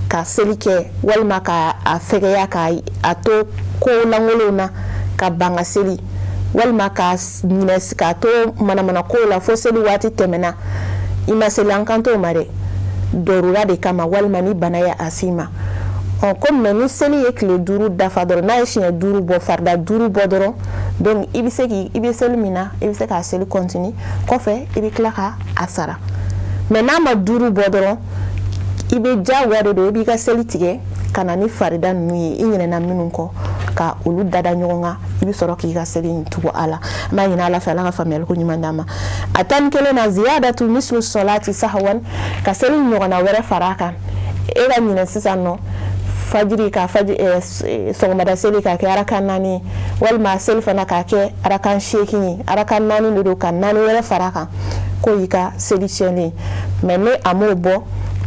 ka seli kɛ walima ka a fɛgɛya ka a to ko lankolonw na, ka ban ka seli walima ka ɲinɛ k'a to manamana kow la fo seli waati tɛmɛna i ma seli, an kan t'o ma dɛ, dɔrura de kama walima ni bana ye a s'i ma. Ɔ ko mais ni seli ye tile 5 dafa dɔrɔn, n'a ye siɲɛ 5 bɔ, farida 5 bɔ dɔrɔn, donc i bɛ se k'i i bɛ seli min na, i bɛ se k'a seli continuer, kɔfɛ i bɛ tila ka a sara. Mais n'a ma 5 bɔ dɔrɔn, i bɛ diyagoya de don, i b'i ka seli tigɛ ka na ni farida ninnu ye i ɲinɛna minnu kɔ, ka olu dada ɲɔgɔn kan, i bɛ sɔrɔ k'i ka seli in tugu a la. An b'a ɲini Ala fɛ, Ala ka faamuyaliko ɲuman d'an ma. A 11 na, ziyadatu mislu salati sahwan, ka seli ɲɔgɔnna wɛrɛ fara a kan. E ka ɲinɛ sisan nɔ Fajiri ka faji sɔgɔmada seli k'a kɛ arakan 4, walima selifana k'a kɛ arakan 8 ye, arakan 4 de don ka 4 wɛrɛ fara kan, k'o y'i ka seli tiɲɛnen. Mais ni a m'o bɔ,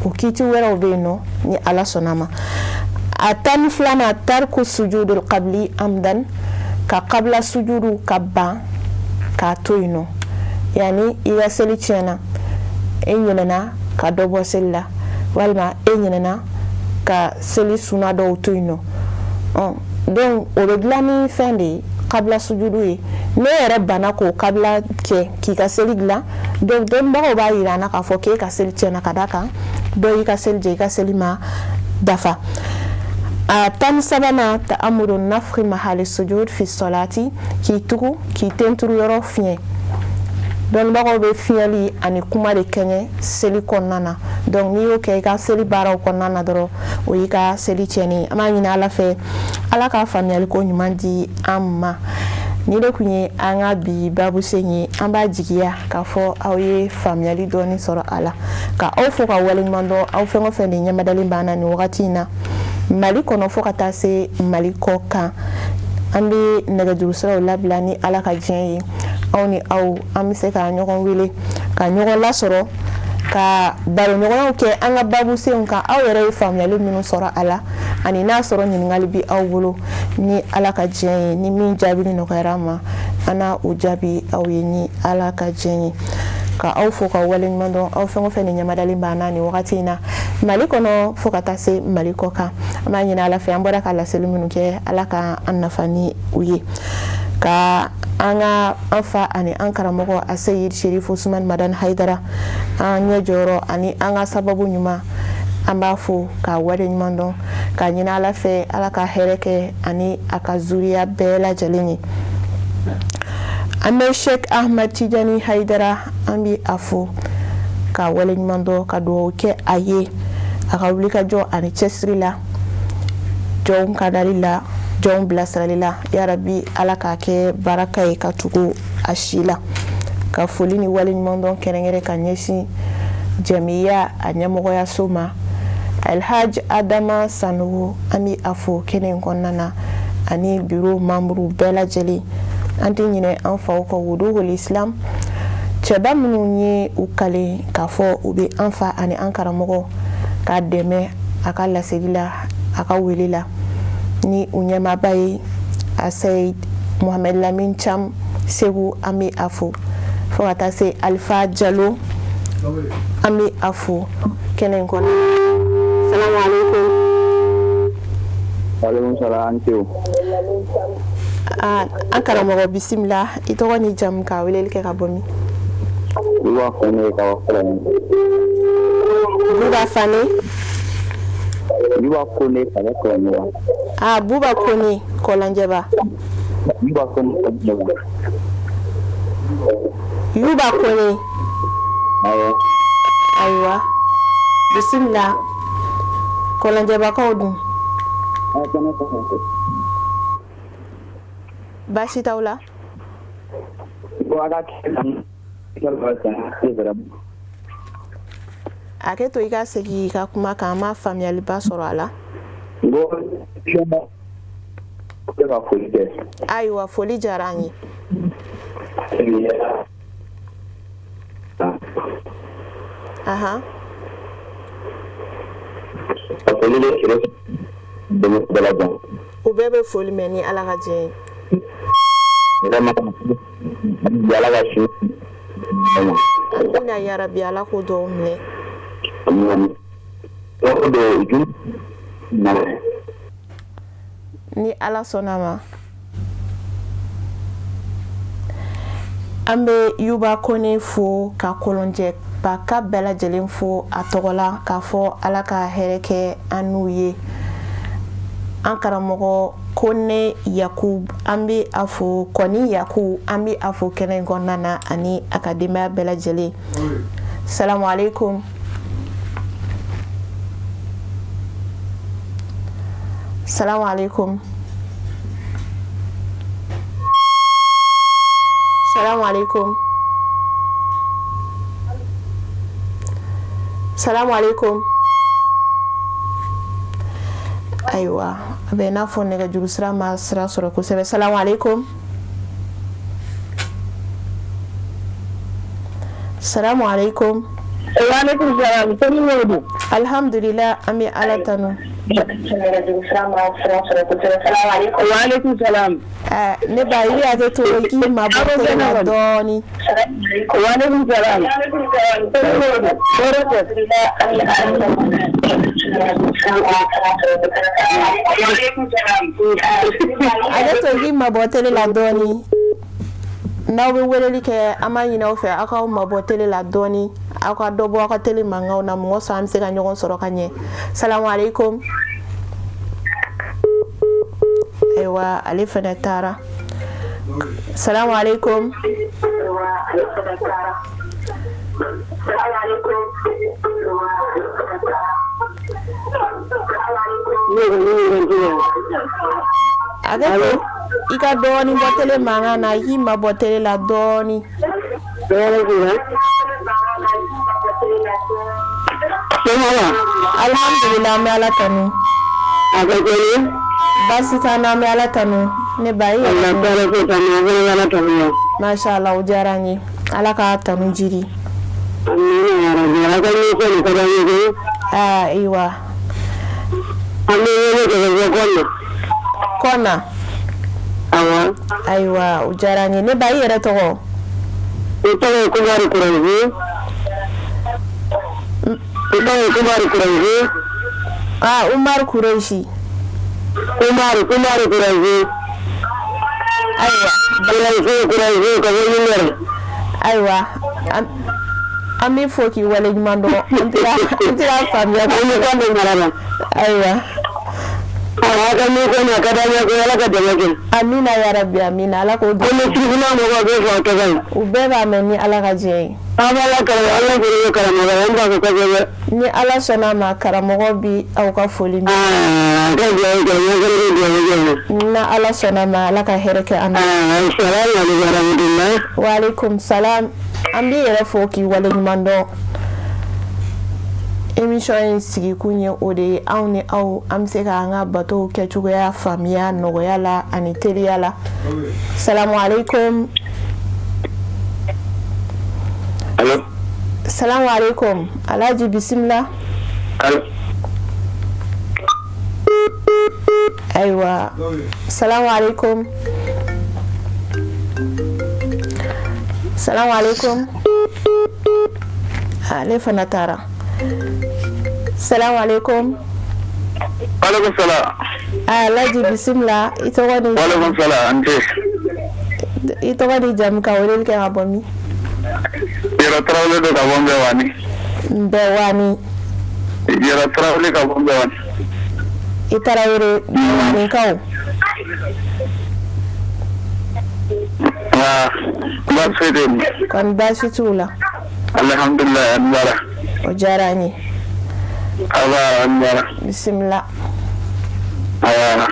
o kiiti wɛrɛw bɛ yen nɔ ni Ala sɔnna ma. A 12nan, tariku sujudul qabli amdan, ka qabla sujudu ka ban k'a to yen nɔ. Yani i ka seli tiɲɛna, e ɲinɛna ka dɔ bɔ seli la, walima e ɲinɛna ka seli suna dɔw to yen nɔ. Donc o bɛ dilan ni fɛn de ye, kabila sujudu ye. N'e yɛrɛ banna k'o kabila kɛ k'i ka seli dilan, donc dɔnnibagaw b'a yira an na k'a fɔ k'e ka seli tiɲɛna, ka d'a kan dɔ y'i ka seli jɛ, i ka seli ma dafa. A 13nan, ta'amudu nafri mahali sujud fi salati, k'i tugu k'i tenturu yɔrɔ fiɲɛ. Dɔnnibagaw bɛ fiɲɛli ani kuma de kɛɲɛ seli kɔnɔna na. Donc n'i y'o kɛ i ka seli baaraw kɔnɔna na dɔrɔn, o y'i ka seli tiɲɛnen ye. An b'a ɲini Ala fɛ, Ala ka faamuyali ko ɲuman di an ma. Ni de tun ye an ka bi babusen ye. An b'a jigiya k'a fɔ aw ye faamuyali dɔɔni sɔrɔ a la, ka aw fo ka waleɲuman dɔn, aw fɛn o fɛn de ɲɛmadalen b'an na nin wagati in na Mali kɔnɔ fo ka taa se Mali kɔ kan. An bɛ nɛgɛjuru siraw labila ni Ala ka diɲɛ ye, aw ni aw an bɛ se ka ɲɔgɔn wele ka ɲɔgɔn lasɔrɔ, ka baroɲɔgɔnyaw kɛ an ka babusenw kan, aw yɛrɛ ye faamuyali minnu sɔrɔ a la, ani n'a sɔrɔ ɲininkali bɛ aw bolo, ni Ala ka diɲɛ ye, ni min jaabili nɔgɔyara an ma, an na o jaabi aw ye ni Ala ka diɲɛ ye. Ka aw fo ka waleɲuman dɔn, aw fɛn o fɛn ni ɲɛmadalen b'an na nin wagati in na Mali kɔnɔ fo ka taa se Mali kɔ kan. An b'a ɲini Ala fɛ, an bɔra ka laseli minnu kɛ, Ala ka an nafa ni u ye. Ka an ka an fa ani an karamɔgɔ Aseyid Sherif Usman Madani Hayidara, an ɲɛ jɔyɔrɔ ani an ka sababu ɲuman, an b'a fo k'a waleɲuman dɔn, k'a ɲini Ala fɛ, Ala ka hɛrɛ kɛ ani a ka zuriya bɛɛ lajɛlen ye. An bɛ Sheikh Ahmad Tijani Hayidara, an bɛ a fo k'a waleɲuman dɔn, ka dugawu kɛ a ye a ka wulikajɔ ani cɛsiri la, jɔnw kadali la, jɔnw bilasirali la. Yarabi, Ala k'a kɛ baraka ye ka tugu a si la. Ka foli ni waleɲumandɔn kɛrɛnkɛrɛn ka ɲɛsin jamiya a ɲɛmɔgɔyaso ma, Alhaj Adama Sanogo, an bɛ a fo kɛnɛ in kɔnɔna na, ani bureau membre bɛɛ lajɛlen. An tɛ ɲinɛ an faw kɔ, Wuduhul Islam cɛba minnu ye u kale k'a fɔ u bɛ an fa ani an karamɔgɔ k'a dɛmɛ a ka laseli la, a ka wele la, ni u ɲɛmaaba ye Aseyid Mohamed Lamine Cham Segu, an bɛ a fo, fo ka taa se Alifa Jalo, an bɛ a fo kɛnɛ in kɔnɔ. Salamu aleykum. Waaleykum salaam, an ce. An karamɔgɔ, bisimila. I tɔgɔ ni jamu, ka weleli kɛ ka bɔ min? Buba Fane ka bɔ Kɔlɔnjɛ. Buba Fane. Buba Kone ka bɔ Kɔlɔnjɛba. Ah, Buba Kone, Kɔlɔnjɛba. Buba Kone, Kɔlɔnjɛba. Yuba Kone. Awɔ. Ayiwa, bisimila. Kɔlɔnjɛbakaw dun? Baasi t'aw la? Hakɛ to, i ka segin i ka kuma kan, an ma faamuyaliba sɔrɔ a la. Ayiwa, foli diyara an ye. Ahan. U bɛɛ bɛ foli mɛn ni Ala ka diɲɛ ye. Amina yarabi, Ala k'o dugawu minɛ. Ni Ala sɔnna ma. An bɛ Yuba Kone fo, ka Kɔlɔnjɛbaka bɛɛ lajɛlen fo a tɔgɔ la, k'a fɔ Ala ka hɛrɛ kɛ an n'u ye. An karamɔgɔ Kone Yakub, an bɛ a fo, Kɔni Yakub, an bɛ a fo kɛnɛ in kɔnɔna na, ani a ka denbaya bɛɛ lajɛlen. Salamu aleykum. Salamu aleykum. Salamu aleykum. Salamu aleykum. Ayiwa, a bɛ n'a fɔ nɛgɛjuru sira ma sira sɔrɔ kosɛbɛ. Salamu aleykum. Salamu aleykum. Waaleykum salam. Somɔgɔw dun? Alhamdulillah, an bɛ Ala tanu. Waaleykum salam. Ne ba, i bɛ hakɛ to, i k'i mabɔ télé la dɔɔni. Waaleykum salam. Somɔgɔw dun? Tɔɔrɔ tɛ. Hakɛ to, i k'i mabɔ télé la dɔɔni. N'aw bɛ weleli kɛ, an b'a ɲini aw fɛ, aw k'aw mabɔ télé la dɔɔni, aw ka dɔ bɔ aw ka télé mankanw na, mɔgɔ sɔn an bɛ se ka ɲɔgɔn sɔrɔ ka ɲɛ. Salamu aleykum. Ayiwa, ale fana taara. Salamu aleykum. Hakɛ to, i ka dɔɔni bɔ télé mankan na, i k'i mabɔ télé la dɔɔni. Alhamdulillah, an bɛ Ala tanu. Baasi t'an na, an bɛ Ala tanu. Ne ba, i yɛrɛ dun? Masha Allah, o diyara n ye. Ala ka tanu jiri. Aa, ayiwa. Kɔna. Ayiwa, o diyara n ye. Ne ba, i yɛrɛ tɔgɔ? Ne tɔgɔ ye Umaru Kurɛsi. Ne tɔgɔ ye Umaru Kurɛsi. Ah, Umaru Kurɛsi. Umaru, Umaru Kurɛsi. Ayiwa. Kurɛsi, Kurɛsi, ka bɔ Ɲumbɛrɛ. Ayiwa, an b'i fo k'i waleɲuman dɔn. An tɛ ka faamuya. An bɛ kan mara la. Ayiwa. Awa, ka min ko a ka d'an ye ko Ala ka dɛmɛ kɛ. Amina yarabi, amina. Ala k'o An bɛ Sirifina mɔgɔw bɛɛ fo a tɔgɔ ye. U bɛɛ b'a mɛn ni Ala ka jɛ ye. An b'Ala karamɔgɔ, Ala foli bɛ karamɔgɔ ye, an b'a fɔ kosɛbɛ. Ni Ala sɔnna a ma, karamɔgɔ bi aw ka foli mɛn. Aa, ka dugawu kɛ, n fana bɛ dugawu kɛ. Ni Ala sɔnna a ma, Ala ka hɛrɛ kɛ an na. Aa, salamu aleykum wa rahmatulah. Wa aleykum salam. An b'i yɛrɛ fo k'i waleɲuman dɔn. Émission in sigikun ye o de ye, anw ni aw, an bɛ se k'an ka batow kɛcogoya faamuya nɔgɔya la ani teliya la. Salamu aleykum. Allo. Salamu aleykum. Alhaji, bisimila. Allo. Ayiwa. Salamu aleykum. Salamu aleykum. Ale fana taara. Salamu aleykum. Aleykum salam. Alhaji, bisimila. I tɔgɔ ni Waleykum salam, an ce. I tɔgɔ ni jamu, ka weleli kɛ ka bɔ min? Yɔrɔ Tarawele don ka bɔ Nbɛwani. Nbɛwani. Yɔrɔ Tarawele ka bɔ Nbɛwani. I Tarawele, Nbɛwanikaw. Nka baasi foyi tɛ yen. Kɔni baasi t'u la? Alhamdulilayi, an baara. O diyara an ye. Aba, an baara. Bisimila. Awa.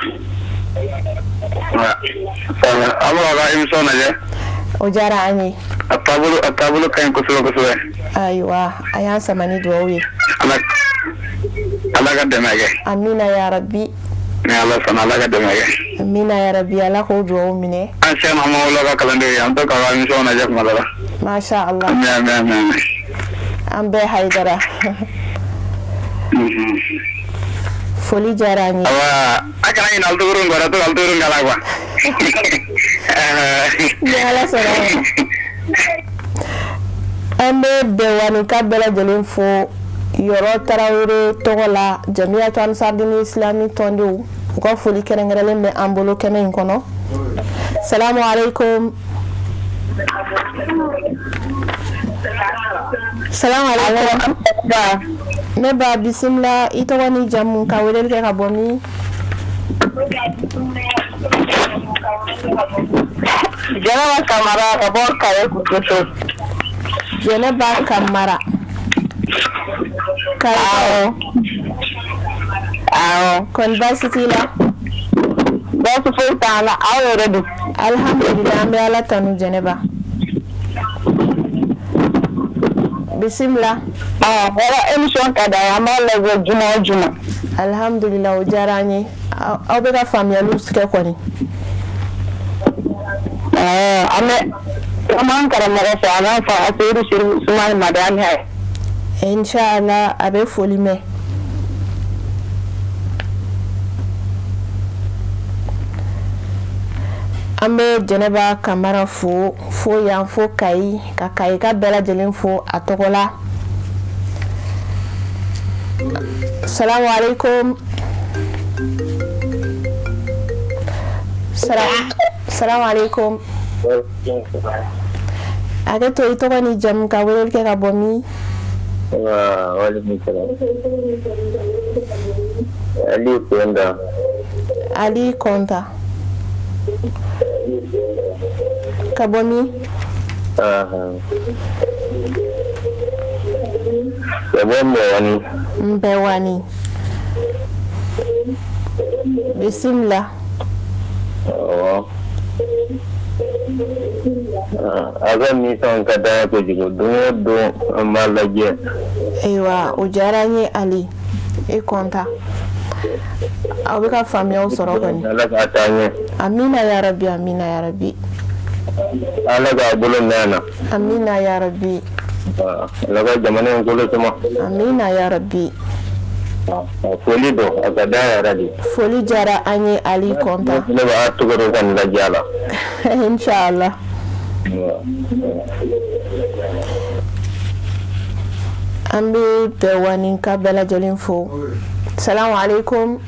An bɛ ka émission lajɛ. O diyara an ye. A taabolo ka ɲi kosɛbɛ kosɛbɛ. Ayiwa, a y'an sama ni dugawu ye. Ala ka dɛmɛ kɛ. Amina ya rabbi. Ni Ala sɔnna, Ala ka dɛmɛ kɛ. Amina ya rabbi, Ala k'o dugawu minɛ. An sɛn Hamawula ka kalandenw ye, an to k'aw ka émission lajɛ kuma dɔ la. Masha Allah. Ami, ami, ami, ami. An bɛɛ Hayidara. Foli diyara an ye. Awa, a kana ɲinɛ alitogoro kɔ dɛ, to ka alitogoro k'a la quoi. Ni Ala sɔnna ma. An bɛ Bɛnwanika bɛɛ lajɛlen fo Yɔrɔ Tarawele tɔgɔ la, Jamiyatu Ansardini Islami tɔndenw, u ka foli kɛrɛnkɛrɛnlen bɛ an bolo kɛnɛ in kɔnɔ. Salamu aleykum. Salamu aleykum. Ne ba, bisimila. I tɔgɔ ni jamu, ka weleli kɛ ka bɔ min? Jɛnɛba Kamara ka bɔ Kaye Kutuso. Jɛnɛba Kamara. Kaye. Awɔ. Kɔni baasi t'i la? Baasi foyi t'an na, aw yɛrɛ dun? Alhamdulillah, an bɛ Ala tanu Jɛnɛba. Bisimila. Ɔ, yɔrɔ émission ka d'an ye, an b'a lajɛ juma o juma. Alhamdulillah, o diyara an ye. Aw bɛ ka faamuyaliw kɛ kɔni. An bɛ an b'an karamɔgɔ fo, a n'an fa Seyidu Sumani Madani. Inshallah, a bɛ foli mɛn. An bɛ Jɛnɛba Kamara fo fo yan fo Kayi, ka Kayi ka bɛɛ lajɛlen fo a tɔgɔ la. Salamu alaikum. Salamu alaikum. Hakɛ to, i tɔgɔ ni jamu, ka weleli kɛ ka bɔ min? Waaleykum salam. Ali Kɔnta. Ali Kɔnta ka bɔ min? Ka bɔ Mbɛwani. Mbɛwani, bisimila. Awɔ. A ka émission ka d'an ye kojugu, don o don an b'a lajɛ. Ayiwa, o diyara n ye. Ali e Kɔnta, aw bɛ ka faamuyaw sɔrɔ kɔni. Ala k'a taa ɲɛ. Amina ya rabi, amina ya rabi. Ala k'a bolo mɛn na. Amina ya rabi. Ala ka jamana in kolo suma. Amina ya rabi. Foli don, a ka d'an yɛrɛ de. Foli diyara an ye, Ali Kɔnta. Ne b'a tɔgɔ dɔn ka nin lajɛ a la. Inshallah. An bɛ Bɛwani ka bɛɛ lajɛlen fo. Salamu alaikum.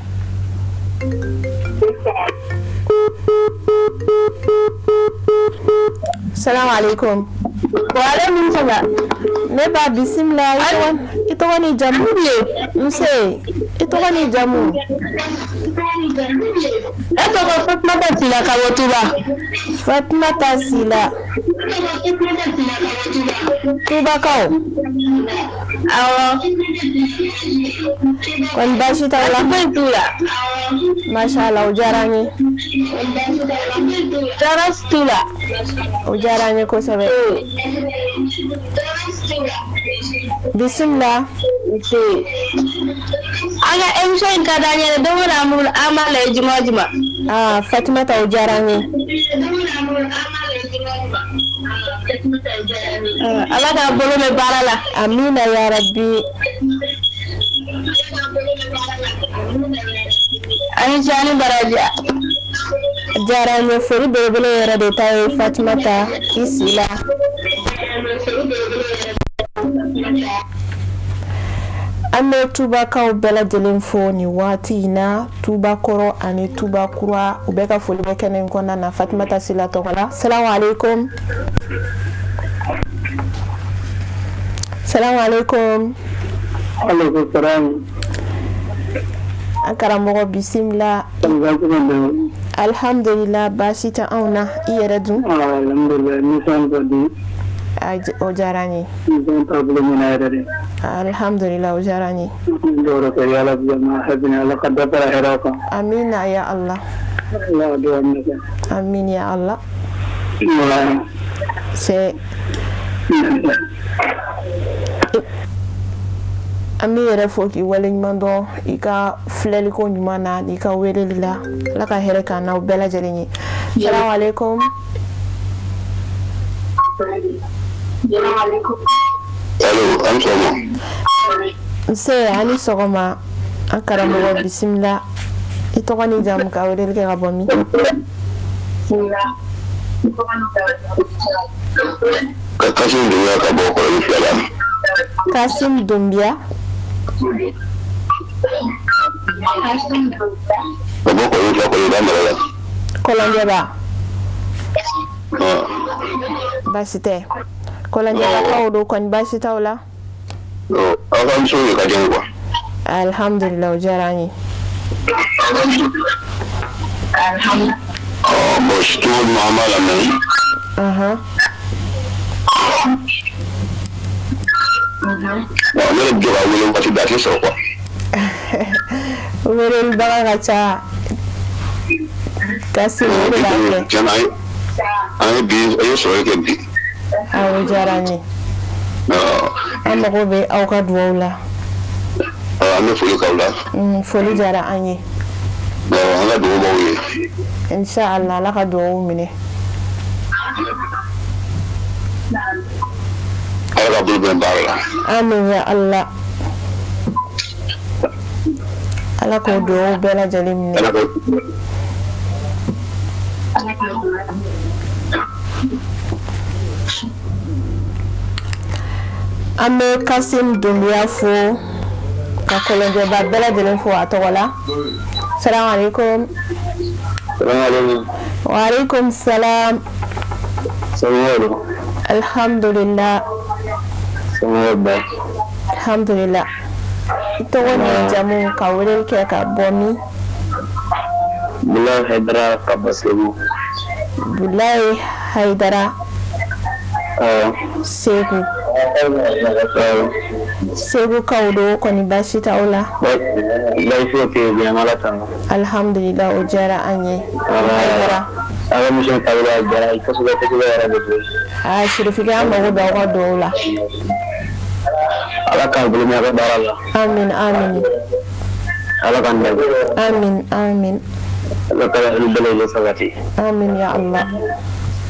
Salamu alaikum. Waaleykum salam. Ne ba, bisimila. I tɔgɔ ni jamu? Nse, i tɔgɔ ni jamu? E tɔgɔ Fatumata Sila ka bɔ Tuba. Fatumata Sila, Tubakaw. Awɔ. Kɔni baasi t'aw la? Foyi t'u la. Masha Allah, o diyara an ye. Tɔɔrɔ si t'u la. O diyara an ye kosɛbɛ. Bisimila. Nse. An ka émission in ka d'an ye dɛ, don o don an b'a lajɛ juma o juma. Aa Fatumata, o diyara an ye. Ala k'a bolo mɛn baara la. Amina ya rabbi. Ani ce ani baraji. Diyara an ye. Foli belebele yɛrɛ de ta ye, Fatumata i Sila. An bɛ Tubakaw bɛɛ lajɛlen fo nin waati in na, Tuba kɔrɔ ani Tuba kura, u bɛɛ ka foli bɛ kɛnɛ in kɔnɔna na Fatumata Sila tɔgɔ la. Salamu alaikum. Salamu alaikum. Aleykum salam. An karamɔgɔ, bisimila. Alhamdulillah, baasi tɛ anw na, i yɛrɛ dun? Alhamdulillah, émission ka di. O diyara an ye. Émission taabolo ɲɛna yɛrɛ de. Alhamdulillah, o diyara an ye. Dɔw kɛ yala bi ma hɛrɛ, Ala ka dɔ fara hɛrɛ kan. Amina ya Allah. Ala ka dugawu minɛ kɛ. Amin ya Allah. C'est an b'i yɛrɛ fo k'i waleɲuman dɔn i ka filɛliko ɲuman na n'i ka weleli la. Ala ka hɛrɛ k'an n'aw bɛɛ lajɛlen ye. Salamu alaikum. Allo, an sɔgɔma. Nse, ani sɔgɔma. An karamɔgɔ, bisimila. I tɔgɔ ni jamu, ka weleli kɛ ka bɔ min? Ka Kasim Dunbiya ka bɔ Kɔlɔni fila la. Kasim Dunbiya. Ka bɔ Kɔlɔni fila, Kɔlɔnba mara la. Kɔlɔnjɛba. Baasi tɛ, Kɔlɔnjɛbakaw don kɔni, baasi t'aw la? Aw ka musow de ka di n ye quoi. Alhamdulillah, o diyara an ye. Ɔ bon, cogo min an b'a lamɛn. Bon, ne yɛrɛ bɛ to k'a wele waati bɛɛ, a tɛ sɔrɔ quoi. Welelibaga ka ca, Kasim, o de b'a kɛ. Tiɲɛ na, an ye bi, an ye sɔrɔli kɛ bi. Awɔ, o diyara an ye. An mago bɛ aw ka dugawu la. An bɛ foli k'aw la. Foli diyara an ye. An ka dugawu b'aw ye. Inshallah, Ala ka dugawu minɛ. Ala ka bolo bɛn baara la. Amin ya Allah. Ala k'o dugawu bɛɛ lajɛlen minɛ. An bɛ Kasim Dunbiya fo ka Kɔlɔnjɛba bɛɛ lajɛlen fo a tɔgɔ la. Salamu alaikum. Wa alaikum salam. Alhamdulillah. Alhamdulillah. I tɔgɔ ni jamu ka weleli kɛ ka bɔ min? Bulayi Hayidara ka bɔ Segu. Bulayi Hayidara. Segu. Segukaw don kɔni, baasi t'aw la? Baasi foyi tɛ yen, bi Ala tanu. Alhamdulillah, o diyara an ye. Hayidara. Aw ka émission taabolo a diyara n ye kosɛbɛ kosɛbɛ yɛrɛ de koyi. Aa Sirifikɛ, an mago bɛ aw ka dugawu la. Ala k'aw bolo mɛn aw ka baara la. Amin amin. Ala k'an dɛmɛ. Amin amin. Ala ka laɲini bɛɛ lajɛlen sabati. Amin ya Allah.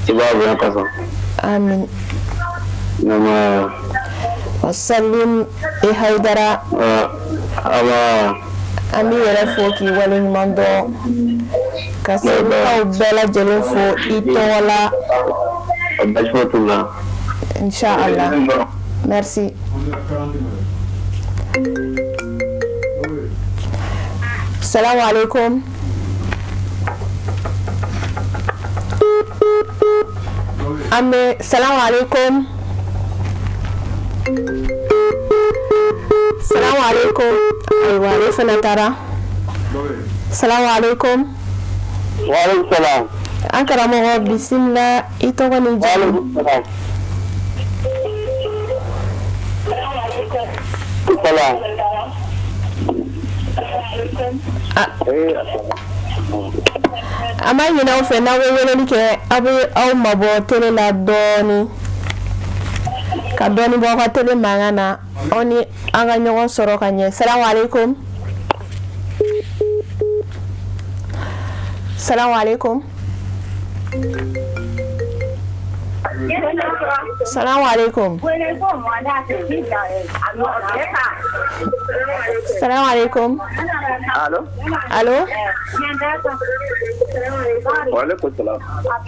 I b'a bonya kosɔn. Amin. Naamu. Wasalim e Hayidara. Awa. An b'i yɛrɛ fo k'i waleɲuman dɔn ka Segukaw bɛɛ lajɛlen fo i tɔgɔ la. Baasi foyi t'u la. Inshallah. Merci. Salamu alaikum. An bɛ salamu alaikum. Salamu alaikum. Ayiwa, ale fana taara. Salamu alaikum. Wa alaikum salam. An karamɔgɔ, bisimila, i tɔgɔ ni jamu? Salam. An b'a ɲini aw fɛ, n'aw bɛ weleli kɛ, aw bɛ aw mabɔ télé la dɔɔni, ka dɔɔni bɔ aw ka télé mankan na, aw ni an ka ɲɔgɔn sɔrɔ ka ɲɛ. Salamu alaikum. Salamu alaikum. Salamu alaikum. Salamu alaikum. Allo. Allo. Wa alaikum salam.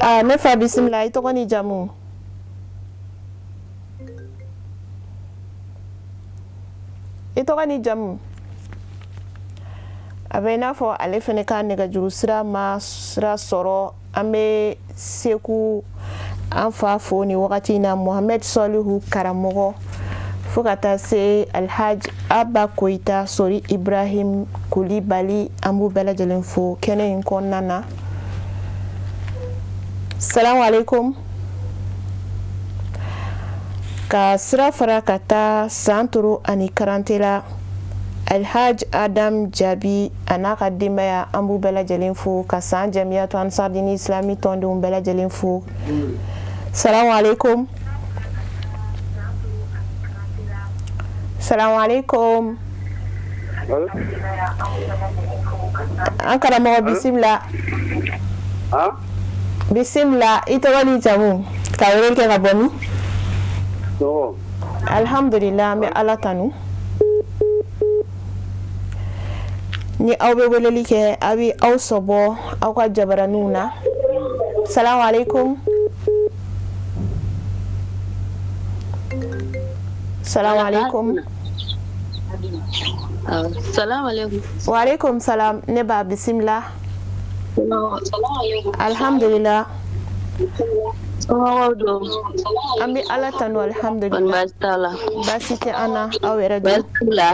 Ah, ne fa, bisimila, i tɔgɔ ni jamu? I tɔgɔ ni jamu? A bɛ i n'a fɔ ale fana ka nɛgɛjuru sira ma sira sɔrɔ. An bɛ Segu an fa fo ni wagati in na, Mohamed Sɔlihu karamɔgɔ, fo ka taa se Alhaji Aba Koyita, Sori Ibrahim Kulibali, an b'u bɛɛ lajɛlen fo kɛnɛ in kɔnɔna na. Salamu alaikum. Ka sira fara ka taa Santoro ani Karante la, Alhaji Adam Jaabi a n'a ka denbaya, an b'u bɛɛ lajɛlen fo, ka san Jamiyatu Ansardini Islami tɔndenw bɛɛ lajɛlen fo. Salamu alaikum. Salamu alaikum. An karamɔgɔ, bisimila. Bisimila, i tɔgɔ ni jamu, ka weleli kɛ ka bɔ min? Alhamdulillah, an bɛ Ala tanu. Ni aw bɛ weleli kɛ, aw bɛ aw sɔbɔ aw ka jabaraninw na. Salamu alaikum. Salamu alaikum. Salamu alaikum. Wa alaikum salam, ne ba, bisimila. Alhamdulillah. Somɔgɔw don? An bɛ Ala tanu, Kɔni alhamdulillah. Baasi t'a la? Baasi tɛ an na, aw yɛrɛ dun? Baasi t'u la.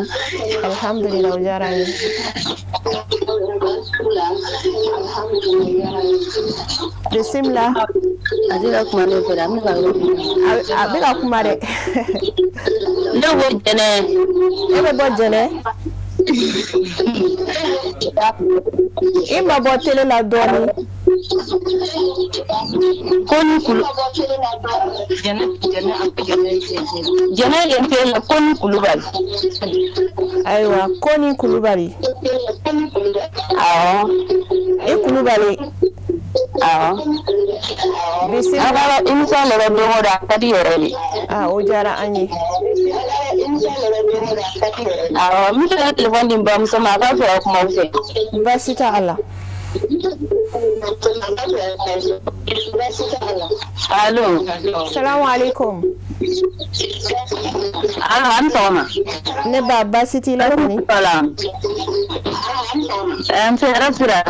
Alhamdulillah, o diyara an ye. Bisimila. A tɛ ka kuma ne fɛ dɛ, a bɛ ka yɔrɔ min na. A bɛ ka kuma dɛ. Ne ko Jɛnɛ. E bɛ bɔ Jɛnɛ? I ma bɔ télé la dɔɔni. Ko ni kulu Jɛnɛ ye ko ni Kulubali. Ayiwa, ko ni Kulubali. Awɔ. I Kulubali. Awɔ. Bisimila. An ka émission lajɛ don o don, a ka di yɛrɛ de. Ah, o diyara an ye. Awɔ, n bɛ fɛ ka téléphone di n bamuso ma, a k'a fɛ ka kuma aw fɛ. Baasi t'a la. Allo. Salamu alaikum. Allo, a ni sɔgɔma. Ne ba, baasi t'i la kɔni? Voilà. Nse, hɛrɛ sira.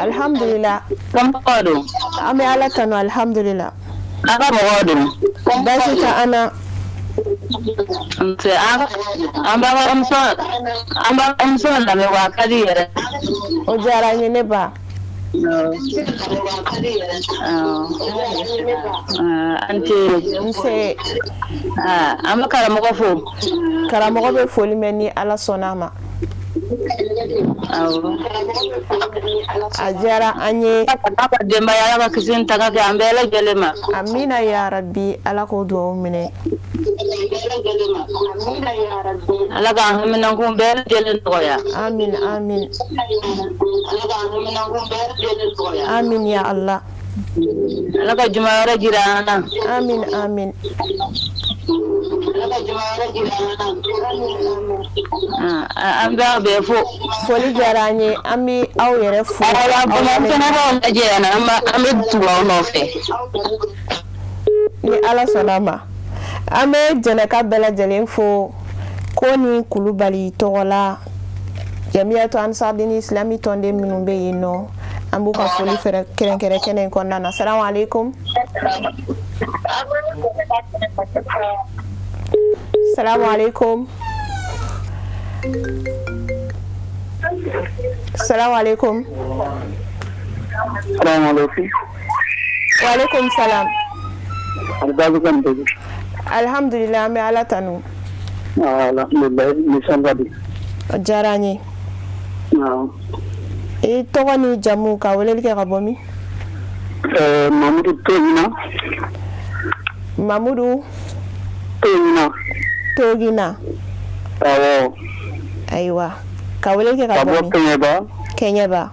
Alhamdulillah. Somɔgɔw don? An bɛ Ala tanu, alhamdulillah. A ka mɔgɔw don? Baasi tɛ an na. Nse, an b'a ka émission an b'a ka émission lamɛn wa a ka di yɛrɛ. O diyara an ye, ne ba. Awɔ. An ce. Nse. An bɛ karamɔgɔ fo. Karamɔgɔ bɛ foli mɛn ni Ala sɔnna a ma. Awɔ. A diyara an ye. Ala ka denbaya, Ala ka kisi ni tanga kɛ an bɛɛ lajɛlen ma. Amina ya rabbi, Ala k'o dugawu minɛ. Ala k'an haminanko bɛɛ lajɛlen nɔgɔya. Amin amin. Amin ya Allah. Ala ka juma wɛrɛ jira an na. Amin amin. An b'aw bɛɛ fo. Foli diyara an ye, an bɛ aw yɛrɛ fo. Awa, bamakɔnɔkaw lajɛ yan, an bɛ tugu aw nɔfɛ. Ni Ala sɔnna a ma. An bɛ jɛnɛka bɛɛ lajɛlen fo ko ni Kulubali tɔgɔ la, Jamiyatu Ansardini Islami tɔnden minnu bɛ yen nɔ, an b'u ka foli fɛrɛ kɛrɛnkɛrɛn kɛnɛ in kɔnɔna na. Salamu alaikum. Salamu alaikum. Salamu alaikum. Salamu alaikum. Wa alaikum salam. Albabu. Alhamdulillah, an bɛ Ala tanu. Alhamdulillah, nisɔn ka di. O diyara an ye. I tɔgɔ ni jamu, ka weleli kɛ ka bɔ min? Mamudu Togina. Mamudu Togina. Togina. Awɔ. Ayiwa, ka weleli kɛ ka bɔ min? Ka bɔ Kɛɲɛba. Kɛɲɛba.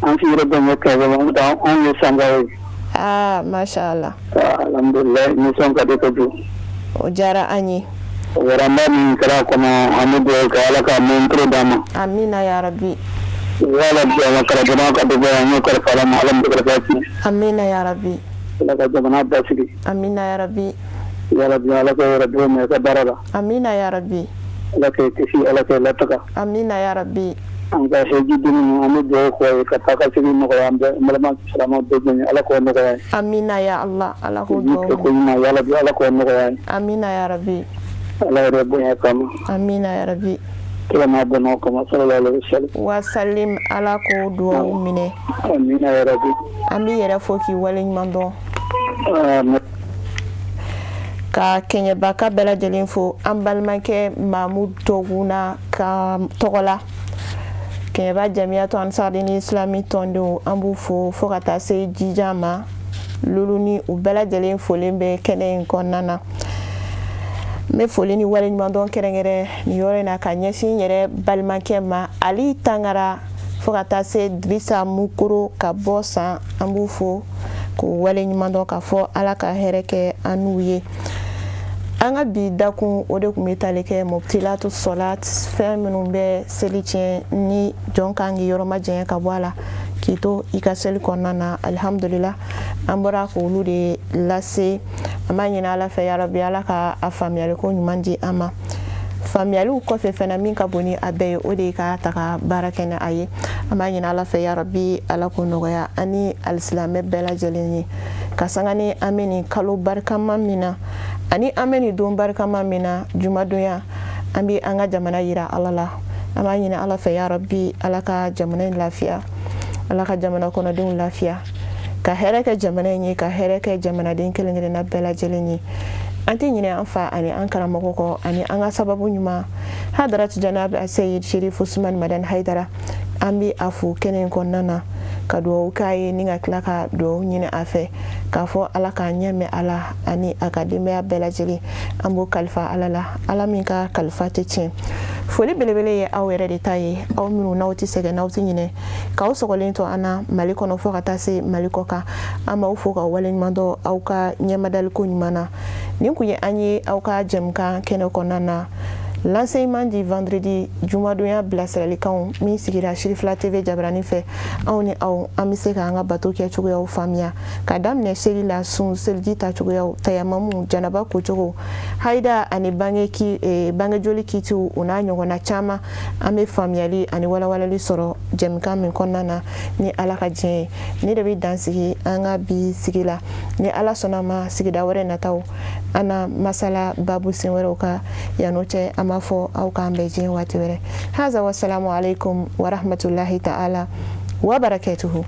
An sigiyɔrɔ bɛn bɛ Kɛɲɛba, anw ye Sankaw ye. Ah, masha Allah. Alhamdulillah, nisɔn ka di kojugu. O diyara an ye. Waranda min kɛra kɔnɔ, an bɛ dugawu kɛ Ala ka mɛn toro d'an ma. Amina ya rabbi. Wala bi an ka jamana ka dɔgɔ, an y'o kalifa Ala ma, Ala m'o kalifa tiɲɛ. Amina ya rabbi. Ala ka jamana basigi. Amina ya rabbi. Ya rabbi, Ala ka yɛrɛ dɔw minɛ i ka baara la. Amina ya rabbi. Ala k'e kisi, Ala k'e lataga. Amina ya rabbi. An ka heji denw, an bɛ dugawu k'u ye ka taa ka segin nɔgɔya an bɛɛ, an balima silamɛw bɛɛ jɛlen, Ala k'o nɔgɔya ye. Amina ya Allah, Ala k'o dugawu kɛ ko ɲuman, ya rabbi, Ala k'o nɔgɔya ye. Amina ya rabbi. Ala yɛrɛ bonya kama. Amina ya rabbi. Kira n'a bɔnnaw kama, sallallahu alaihi wasallam. Wa salim, Ala k'o dugawu minɛ. Amina ya rabbi. An b'i yɛrɛ fo k'i waleɲuman dɔn. Ka kɛɲɛbaka bɛɛ lajɛlen fo, an balimakɛ Mamu Toguna ka tɔgɔ la, Kɛɲɛba Jamiyatu Ansardini Islami tɔndenw, an b'u fo fo ka taa se jijan ma lulu ni u bɛɛ lajɛlen folen bɛ kɛnɛ in kɔnɔna na. N bɛ foli ni waleɲumandɔn kɛrɛnkɛrɛn nin yɔrɔ in na ka ɲɛsin n yɛrɛ balimakɛ ma, Ali Tangara, fo ka taa se Dirisa Mukoro ka bɔ San, an b'u fo k'u waleɲumandɔn k'a fɔ Ala ka hɛrɛ kɛ an n'u ye. An ka bi dakun, o de tun bɛ tali kɛ mubtilatu sɔlat, fɛn minnu bɛ seli tiɲɛ ni jɔn kan k'i yɔrɔ majanya ka bɔ a la k'i to i ka seli kɔnɔna na. Alihamudulila, an bɔra k'olu de lase. An b'a ɲini Ala fɛ, yarabi, Ala ka a faamuyaliko ɲuman di an ma. Faamuyaliw kɔfɛ fana, min ka bon ni a bɛɛ ye, o de ye ka ta ka baara kɛ ni a ye. An b'a ɲini Ala fɛ, yarabi, Ala k'o nɔgɔya an ni alisilamɛ bɛɛ lajɛlen ye, ka sanga ni an bɛ nin kalo barikama min na ani an bɛ nin don barikama min na, jumadonya. An bɛ an ka jamana yira Ala la. An b'a ɲini Ala fɛ, yarabi, Ala ka jamana in lafiya, Ala ka jamana kɔnɔdenw lafiya, ka hɛrɛ kɛ jamana in ye, ka hɛrɛ kɛ jamanaden kelen kelenna bɛɛ lajɛlen ye. An tɛ ɲinɛ an fa ani an karamɔgɔ kɔ, ani an ka sababu ɲuman, Hadaratu Janabi Aseyid Sherif Usman Madani Haidara. An bɛ a fo kɛnɛ in kɔnɔna na. Ka dugawu k'a ye ni ka tila ka dugawu ɲini a fɛ k'a fɔ Ala k'a ɲɛ mɛn a la ani a ka denbaya bɛɛ lajɛlen. An b'o kalifa Ala la, Ala min ka kalifa tɛ tiɲɛ. Foli belebele ye aw yɛrɛ de ta ye, aw minnu n'aw tɛ sɛgɛn, n'aw tɛ ɲinɛ k'aw sɔgɔlen to an na Mali kɔnɔ fo ka taa se Mali kɔ kan. An b'aw fo ka waleɲuman dɔn aw ka ɲɛmadaliko ɲuman na. Nin kun ye an ye aw ka jɛmukan kɛnɛ kɔnɔna na, l'enseignement du vendredi, jumadonya bilasiralikanw min sigira Sirifila TV jabarani fɛ. Anw ni aw, an bɛ se k'an ka bato kɛ cogoyaw faamuya, ka daminɛ seli la, sun, seliji ta cogoyaw, tayamamu, janaba kocogo, hayida ani bange ki bangejoli kitiw, o n'a ɲɔgɔnna caman. An bɛ faamuyali ani walawalali sɔrɔ jɛmukan min kɔnɔna na ni Ala ka diɲɛ ye. Ne de bɛ dan sigi an ka bi sigi la. Ni Ala sɔnna ma, sigida wɛrɛ nataw, an na masala babu sen wɛrɛw kan. Yan'o cɛ, an b'a fɔ aw k'an bɛn diɲɛ waati wɛrɛ. Haza, wasalamu alaikum warahmatullahi ta'ala wabarakatuhu.